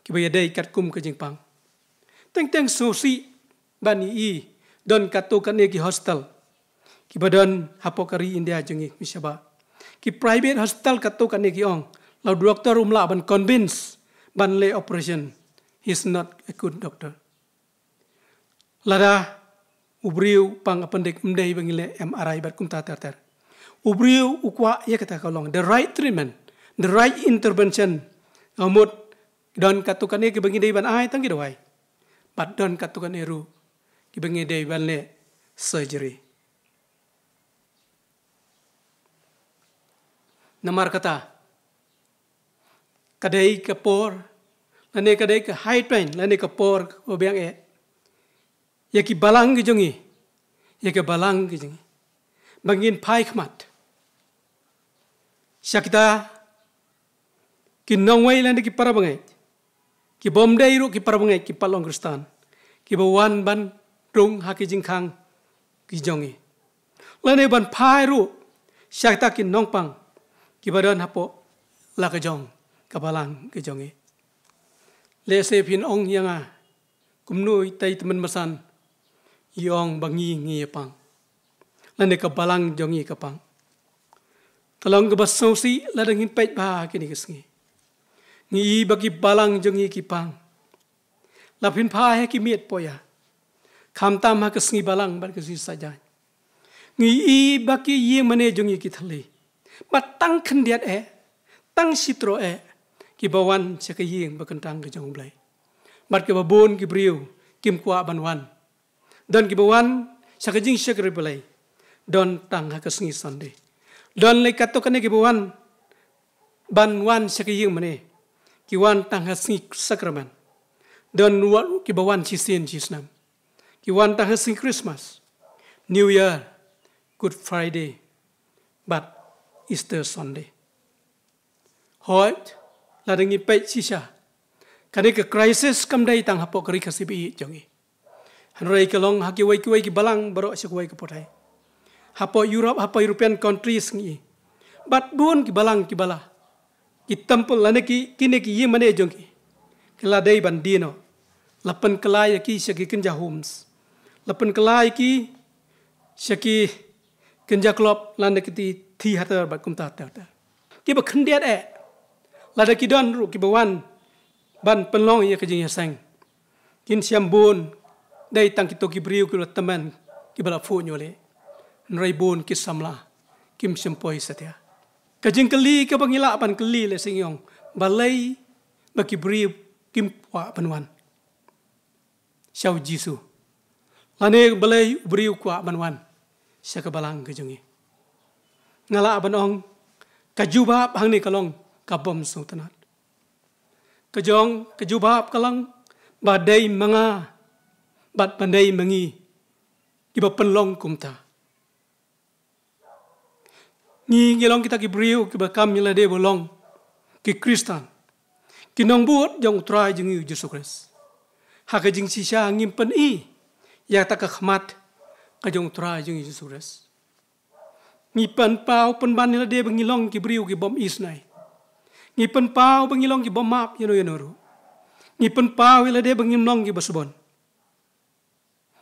kiba ïadei katkum ka jingpang. Teng teng sngewsih ban ïohi, don katto katne ki hostel kiba don hapoh ka ri India jong ngi, kumne shabar. Ki private hostel katto katne ki ong, la u doktor um lah ban convince ban leh operation, he's not a good doctor. Lada u briew pang appendix, ym dei ba ngi leh M R I bad kumta ter ter. U briew u kwah ïa kata ka long the right treatment, the right intervention. Ka mut don katto katne kiba ngi dei ban ai tang ki dawai, bad don katto katne ruh kiba ngi dei ban leh surgery. Namar kata, ka dei ka por, lane ka dei ka high time, lane ka por kaba biang eh ïa ki balang ki jong ngi, ïa ki balang ki jong ngi, ba ngin phai khmat sha kita ki nongwei lane ki para bangeit, ki bym dei ruh ki para bangeit, ki pat long Khristan, kiba wan ban rung ha ki jingkhang ki jong ngi, lane ban phai ruh sha kita ki nongpang kiba don hapoh la ka jong ka balang ki jong ngi. Lehse phin ong ïa nga, kumno ita i tymmen basan i ong ba ngi, ngi ïa pang, lane ka balang jong ngi ka pang? Ka long kaba sngewsih lada ngin peit bha kine ki sngi. Ngi i ba ki balang jong ngi ki pang. La phin phai ha ki miet poya, Khamtam ha ka sngi Balang bad ka sngi Saitjaiñ, ngi i ba ki ïingmane jong ngi ki thylli, bad tang khyndiat eh, tang shi troh eh, kiba wan sha ka ïing ba kyntang ka jong U Blei. Bad kiba bun ki briew kim kwah ban wan. Don kiba wan sha ka jingshakri Blei don tang ha ka sngi Sunday. Don lei katto katne kiba wan ban wan sha ka ïingmane, ki wan tang ha sngi sakramen. Don wat kiba wan shisien shisnem, ki wan tang ha sngi Christmas, New Year, Good Friday bad Easter Sunday. Hooid, lada ngi peit shisha, kane ka crisis kam dei tang hapoh ka Ri Khasi ba ïeit jong ngi. Hynrei ka long ha kiwei kiwei ki balang baroh sha kawei ka pyrthei. Hapoh Europe, hapoh European countries ngi i, bad bun ki balang ki bala, ki temple lane ki, kine ki ïingmane jong ki, ki la dei ban die noh. La pynkylla ïa ki sha ki kynja homes, la pynkylla ïa ki sha ki kynja club lane ki ti, theater bad kumta ter ter. Kiba khyndiat eh, lada ki don ruh kiba wan ban pynlong ïa ka jingïaseng, kin shem bun dei tang kito ki briew kiba la tymmen, kiba la phuh ñiuh leh. Hynrei bun ki samla kim shym poi satia. Ka jingkylli kaba ngi lah ban kylli lehse ngi ong, balei ba ki briew kim kwah ban wan sha U Jisu, lane balei u briew kwah ban wan sha ka Balang ka jong ngi? Nga lah ban ong, ka jubab hangne ka long kabym sngewtynnat. Ka jong, ka jubab ka long ba dei ma nga bad ba dei ma ngi kiba pynlong kumta. Ngi, ngi long kita ki briew kiba kam ïalade ba long ki Khristan, ki nongbud jong U Trai jong ngi U Jisu Khrist. Ha ka jingshisha ngim pyni ïa kata ka khmat ka jong U Trai jong ngi U Jisu Khrist. Ngi pynpaw pynban ïalade ba ngi long ki briew kibym isynei. Ngi pynpaw ba ngi long kibym map ïano ïano ruh. Ngi pynpaw ïalade ba ngim long kiba sbun.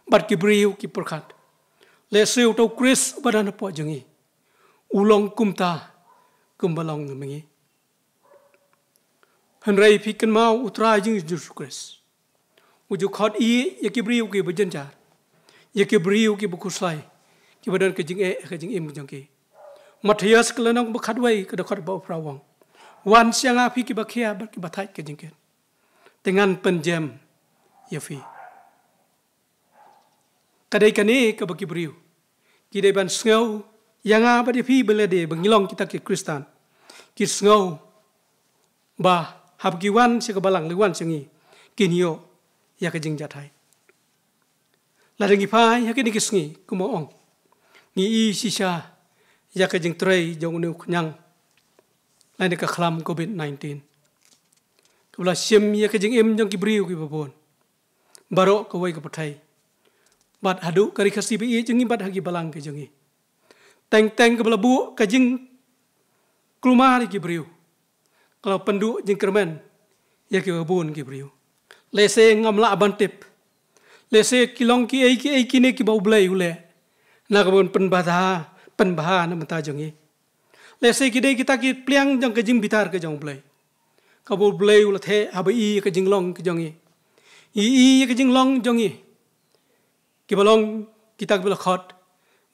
Bad ki briew ki pyrkhat, lehse uta U Khrist uba don hapoh jong ngi u long kumta kumba long ma ngi. Hynrei phi kynmaw, U Trai jong ngi U Jisu Khrist u ju khot ïa ki briew kiba jynjar, ïa ki briew kiba khuslai, kiba don ka jingeh ha ka jingim jong ki. Mathaios ka lynnong ba khatwei, ka dkhot ba phra u ong, wan sha nga phi kiba khia bad kiba thait ka jingkit, te ngan pynjem ïa phi. Ka dei kane kaba ki briew ki dei ban sngew, ïa nga bad ïa phi ba ïalade ba ngi long kita ki Khristan, ki sngew ba haba ki wan sha ka Balang, lane wan sha ngi, kin ïoh ïa ka jingjahthait. Lada ngi phai ha kine ki sngi, kumba ong, ngi i shisha ïa ka jingtrei jong une u khñiang lane ka khlam covid nineteen, kaba la shim ïa ka jingim jong ki briew kiba bun baroh kawei ka pyrthei, bad haduh ka Ri Khasi ba ïeit jong ngi bad ha ki balang ka jong ngi. Teng teng kaba la buh ka jingkulmar ïa ki briew, ka la pynduh jingkyrmen ïa kiba bun ki briew. Lehse ngam lah ban tip, lehse ki long kiei kiei kine kiba U Blei u leh na ka bynta pynbha, pynbha na bynta jong ngi. Lehse ki dei kita ki pliang jong ka jingbitar ka jong U Blei, kaba U Blei u la theh haba i ïa ka jinglong ka jong ngi. I ïa ka jinglong jong ngi, kiba long kita kiba la khot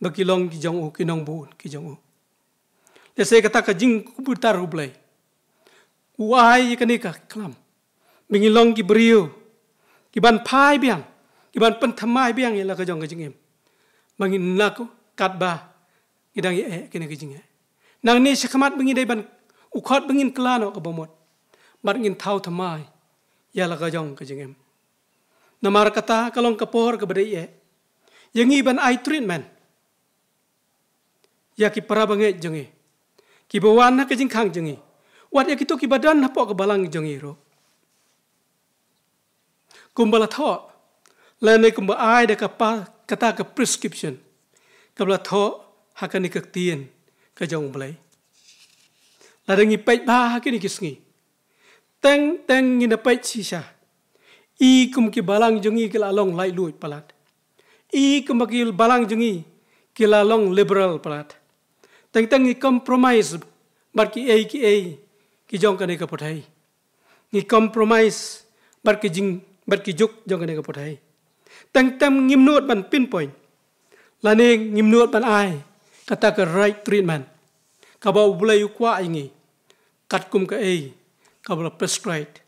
ba ki long ki jong u, ki nongbud ki jong u. Lehse kata ka jingbitar U Blei u ai ïa kane ka khlam ba ngi long ki briew kiban phai biang, kiban pynthymmai biang ïa la ka jong ka jingim, ba ngin, na katba ngi dang ïa eh kane ka jingeh. Nangne shakhmat ba ngi dei ban, u khot ba ngin kylla noh kaba mut bad ngin thaw thymmai ïa la ka jong ka jingim. Namar kata ka long ka por kaba dei eh ïa ngi ban ai treatment ïa ki para bangeit jong ngi, kiba wan ha ka jingkhang jong ngi, wat ïa kito kiba don hapoh ka balang jong ngi ruh. Kumba la thoh, lane kumba ai da ka pa, kata ka prescription kaba la thoh ha kane ka ktien ka jong U Blei. Lada ngi peit bha ha kine ki sngi, teng teng ngin da peit shisha, i kum ki balang jong ngi ki la long laitluid palat, i kum ki balang jong ngi ki la long liberal palat. Teng teng ngi compromise bad kiei kiei ki jong kane ka pyrthei. Ngi compromise bad ki jing, bad ki juk jong kane ka pyrthei. Teng teng ngim nud ban pinpoint lane ngim nud ban ai kata ka right treatment kaba U Blei u kwah ïa ngi, katkum kaei kaba la prescribe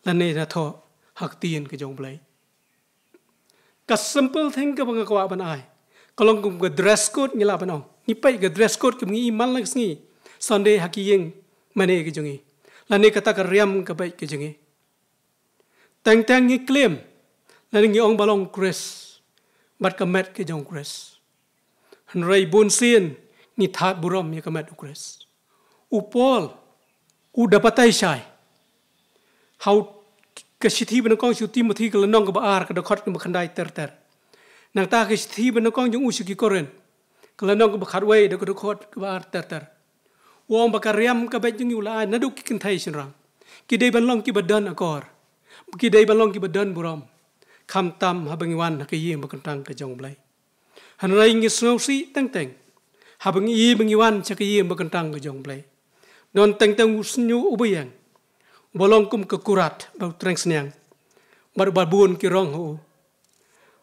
lane la thoh ha ka ktien ka jong U Blei. Ka simple thing kaba nga kwah ban ai ka long kum ka dress code ngi lah ban ong. Ngi peit ka dress code kaba ngi ïoh man la ka sngi Sunday ha ki ïing mane ka jong ngi, lane kata ka riam ka beit ka jong ngi. Teng teng ngi claim lane ngi ong ba long Khrist bad ka met ka jong Khrist. Hynrei bun sien ngi thad burom ïa ka met u Khrist. U Paul u da batai shai ha u, ka shithi ba nyngkong sha u Timothi ka lynnong kaba ar ka dkhot kaba khyndai ter ter. Nangta ka shithi ba nyngkong jong u sha ki Korinth ka lynnong kaba khatwei da ka dkhot kaba ar ter ter. U ong ba ka riam ka beit jong ngi u la ai naduh ki kynthei shynrang. Ki dei ban long kiba don akor, ki dei ban long kiba don burom, khamtam haba ngi wan ha ka ïing ba kyntang ka jong U Blei. Hynrei ngi sngewsih teng teng haba ngi ïohi ba ngi wan sha ka ïing ba kyntang ka jong U Blei, don teng teng u shñiuh uba ïeng uba long kum ka kurat ba u treng sniang bad uba bun ki rong ha u.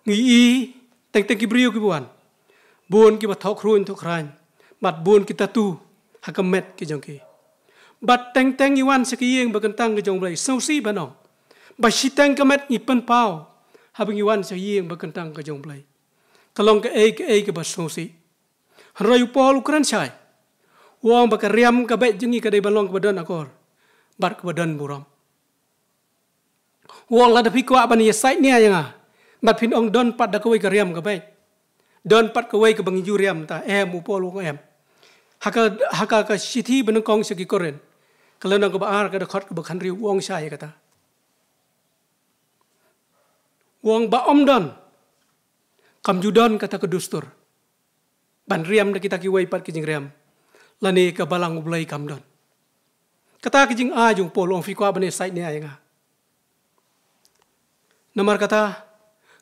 Ngi ïohi teng teng ki briew kiba wan, bun kiba thoh khruiñ thoh khraiñ bad bun ki tattoo ha ka met ka jong ki. Bad teng teng ngi wan sha ka ïing ba kyntang ka jong U Blei, sngewsih ban ong ba shiteng ka met ngi pynpaw haba ngi wan sha ka ïing ba kyntang ka jong U Blei. Ka long kaei kaei kaba sngewsih. Hynrei u Paul u kren shai, u ong ba ka riam ka beit jong ngi ka dei ban long kaba don akor bad kaba don burom. U ong lada phi kwah ban ïasaid nia ïa nga bad phin ong don pat da kawei ka riam ka beit, don pat kawei kaba ngi ju riam ta, em? U Paul u ong em. Ha ka, ha ka, ka shithi ba nyngkong sha ki Korinth ka lynnong kaba ar ka dkhot kaba khathynriew u ong shai ïa kata. U ong ba ym don, kam ju don kata ka dustur ban riam da kita kiwei pat ki jingriam, lane ka balang U Blei kam don. Kata ka jingai jong u Paul, u ong phi kwah ban ïasaid nia ïa nga. Namar kata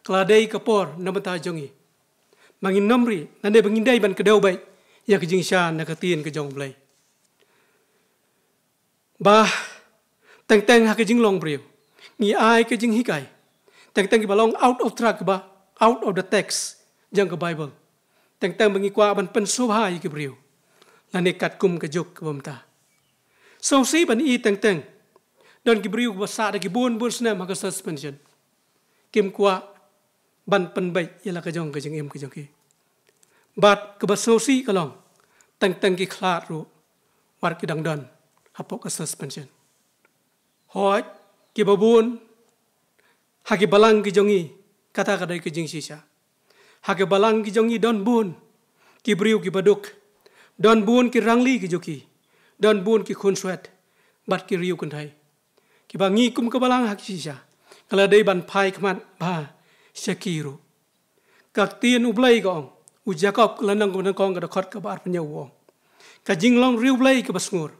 ka la dei ka por na bynta jong ngi ba ngin nym ri lane ba ngin dei ban kdew beit ïa ka jingshisha na ka ktien ka jong U Blei. Ba teng teng ha ka jinglong briew ngi ai ka jinghikai teng teng kiba long out of track, ba out of the text jong ka Bible. Teng teng ba ngi kwah ban pynsngewbha ïa ki briew lane katkum ka juk kaba mynta. Sngewsih ban i teng teng don ki briew kiba sah da ki bun bun snem ha ka suspension, kim kwah ban pynbeit ïa la ka jong ka jingim ka jong ki. Bad kaba sngewsih ka long teng teng ki khlad ruh wat ki dang don hapoh ka suspension. Hooid, kiba bun ha ki balang ki jong ngi kata ka dei ka jingshisha. Ha ki balang ki jong ngi don bun ki briew kiba duk, don bun ki rangli ki jong ki, don bun ki khunswet bad ki riew kynthei kiba ngi kum ka balang ha ki shisha ka la dei ban phai khmat bha sha ki ruh. Ka ktien U Blei ka ong, u Jakob ka lynnong kaba nyngkong ka dkhot kaba arphew hynñiew u ong, ka jinglong riewblei kaba sngur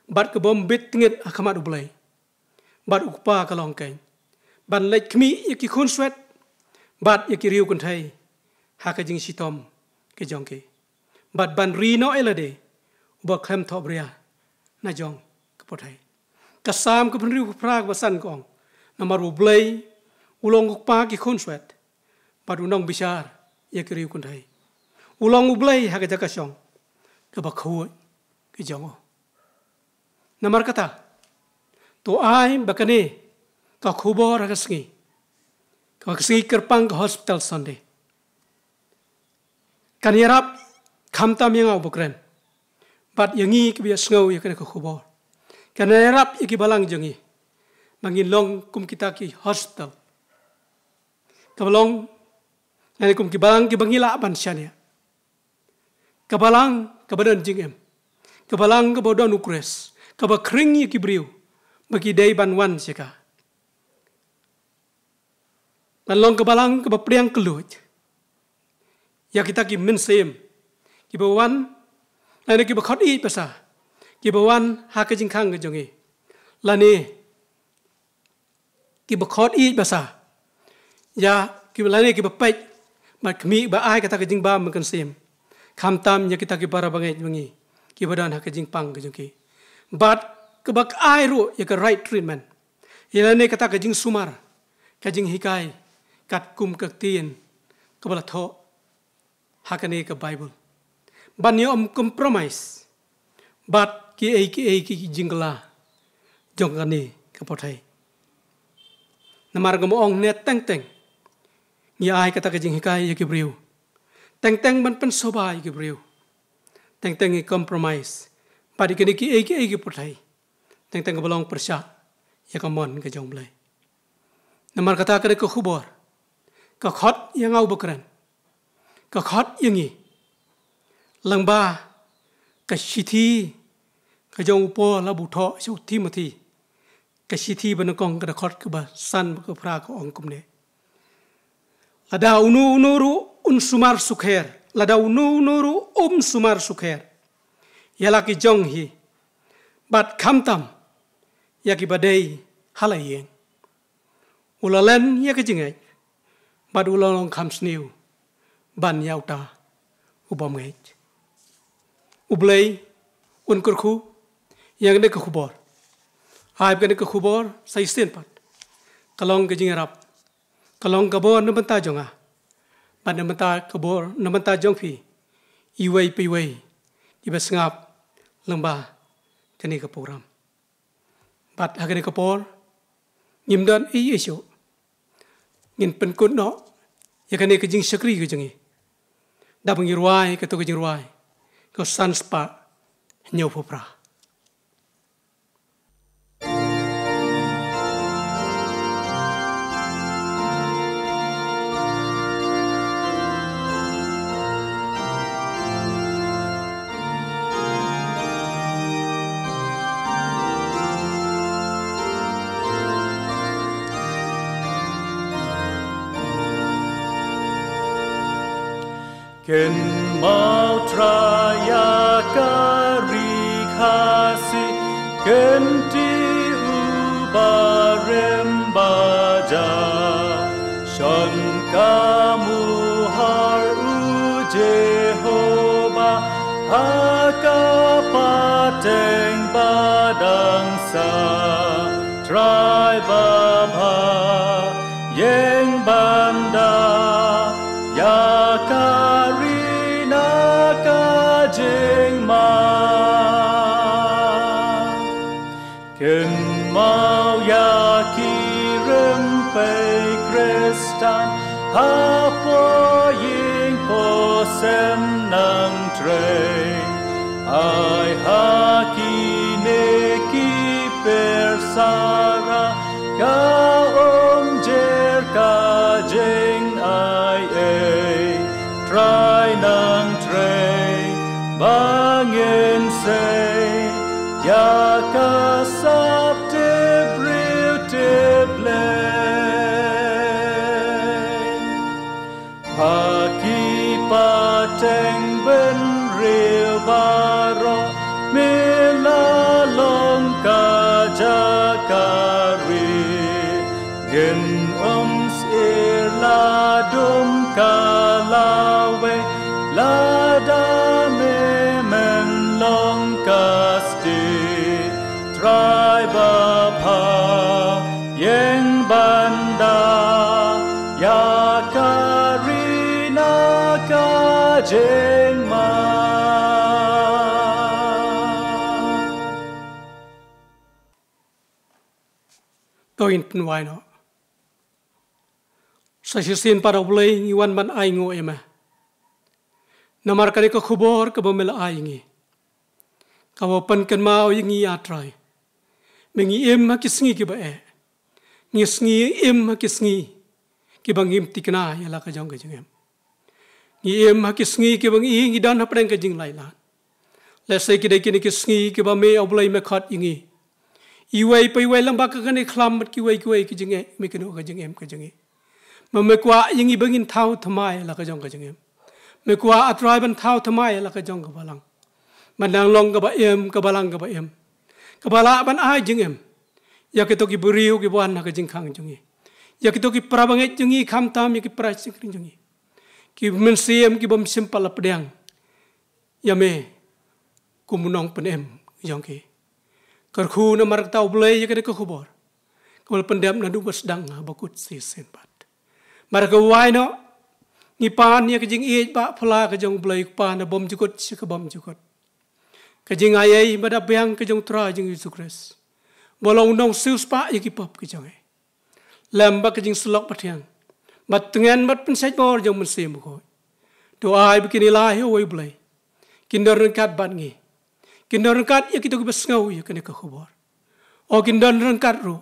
bad ka bym bit tngit ha khmat U Blei bad U Kpa ka long keiñ ban leit khmih ïa ki khunswet bad ïa ki riew kynthei ha ka jingshitom ka jong ki, bad ban ri noh ïa lade uba khlem thohbria na jong ka pyrthei. Ka Salm kaba hynriew phra kaba san ka ong, namar U Blei u long U Kpa ki khunswet bad u nongbishar ïa ki riew kynthei. U long U Blei ha ka jaka shong kaba khuid ka jong u. Namar kata, to ai ba kane ka khubor ha ka sngi, ka sngi kyrpang ka Hospital Sunday, kan ïarap khamtam ïa nga uba kren bad ïa ngi kiba ïasngew ïa kane ka khubor. Kan ïarap ïa ki balang jong ngi ba ngin long kum kita ki hospital, kaba long, lane kum ki balang kiba ngi lah ban shaniah. Ka balang kaba don jingim, ka balang kaba don U Khrist, kaba khring ïa ki briew ba ki dei ban wan sha ka. Ban long ka balang kaba pdiang kylluid ïa kita ki mynsiem kiba wan, lane kiba khot ïeit basa, kiba wan ha ka jingkhang ka jong ngi, lane kiba khot ïeit basa ïa kiba, lane kiba peit bad khmih ba ai kata ka jingbam mynsiem, khamtam ïa kita ki para bangeit ba ngi kiba don ha ka jingpang ka jong ki. Bad kaba ka ai ruh ïa ka right treatment, ïa lane kata ka jingsumar, ka jinghikai, katkum ka ktien kaba la thoh ha kane ka Baibl. Ban ïa ym compromise bad kiei kiei ki jingkylla jong kane ka pyrthei. Namar nga ong ne teng teng ngi ai kata ka jinghikai ïa ki briew. Teng teng ban pynsngewbha ïa ki briew. Teng teng ngi compromise bad ïa kine kiei kiei ki pyrthei. Teng teng kaba long pyrshah ïa ka mon ka jong U Blei. Namar kata kane ka khubor ka khot ïa nga uba kren, ka khot ïa ngi. Lyngba ka shithi ka jong u Paul haba u thoh sha u Timothy, ka shithi ba nyngkong ka dkhot kaba san bad kaba phra ka ong kumne: Lada uno uno ruh un sumar sukher, lada uno uno ruh um sumar sukher ïa la ki jong hi, bad khamtam ïa kiba dei ha la ïing, u la len ïa ka jingngeit bad u la long kham sniew ban ïa uta u bym ngeit. U Blei un kyrkhu ïa kane ka khubor. Ai ba kane ka khubor sa shisien pat ka long ka jingïarap, ka long ka bor na bynta jong nga bad na bynta ka bor na bynta jong phi, iwei pa iwei kiba sngap lyngba kane ka program. Bad ha kane ka por ngim don ei ei shuh, ngin pynkut noh ïa kane ka jingshakri ka jong ngi da ba ngi rwai kato ka jingrwai ka san spah hynñiew phew phra. Kynmaw Trai ïa ka ri Khasi, kynti u barim baja. Shon ka muhor u Jehobah ha ka pateng ba dang sah. Trai babha, ïeng ban da ïa ka ri na ka jingma. Kynmaw ïa ki rympei Khristan ha pdeng ïing pdeng sem Nongtrei. Ai ha kine ki pyrsa ka umjer ka jingai ei. Trai Nongtrei ba ngin sei ïa ka sap tip briew tip Blei. Ha ki pateng bynriew baroh me la long ka jaka ri. Ngin ym syier la dum ka lawei lada me men long ka stieh. Trai babha, ïeng ban da ïa ka ri na ka jingma. To ngin pynwai noh. Sa shisien pat, A Blei, ngi wan ban ainguh ïa me namar kane ka khubor kaba me la ai ïa ngi, kaba pynkynmaw ïa ngi, A Trai, ba ngi im ha ki sngi kiba eh. Ngi sngi im ha ki sngi kiba ngim thikna ïa la ka jong ka jingim. Ngi im ha ki sngi kiba ngi, ngi don hapdeng ka jinglait lad. Lehse ki dei kine ki sngi kiba me, A Blei, me khot ïa ngi, iwei pa iwei, lyngba ka kane ka khlam bad kiwei kiwei ki jingeh, me kynnoh ka jingim ka jong ngi. Me, me kwah ïa ngi ba ngin thaw thymmai la ka jong ka jingim. Me kwah, A Trai, ban thaw thymmai la ka jong ka balang, ban nang long kaba im, ka balang kaba im, kaba lah ban ai jingim ïa kito ki briew kiba wan ha ka jingkhang jong ngi, ïa kito ki para bangeit jong ngi, khamtam ïa ki para shakri jong ngi, ki mynsiem ki bym shym pat la pdiang ïa me kum u nongpynim jong ki. Kyrkhu namar kata, A Blei, ïa kane ka khubor kaba la pyndep naduh ba sdang haba kut shisien pat. Bad ha kawei noh, ngi pan ïa ka jingïeit ba phylla ka jong U Blei Kpa na bymjukut sha ka bymjukut. Ka jingaiei bad ka biang ka jong U Trai jong ngi Jisu Khrist, ba long u nongsiewspah ïa ki pop ka jong ngi, lem bad ka jingsyllok bathiang, bad tngen bad pynshait bor jong U Mynsiem Bakhuid. To ai ba kine lai ha uwei U Blei kin don ryngkat bad ngi, kin don ryngkat ïa kito kiba sngew ïa kane ka khubor. O, kin don ryngkat ruh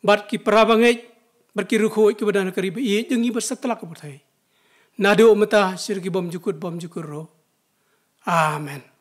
bad ki para bangeit bad ki riewkhuid kiba don ha ka ri ba ïeit jong ngi ba satlak ka pyrthei, naduh mynta sha ki bymjukut bymjukut ruh. Amen.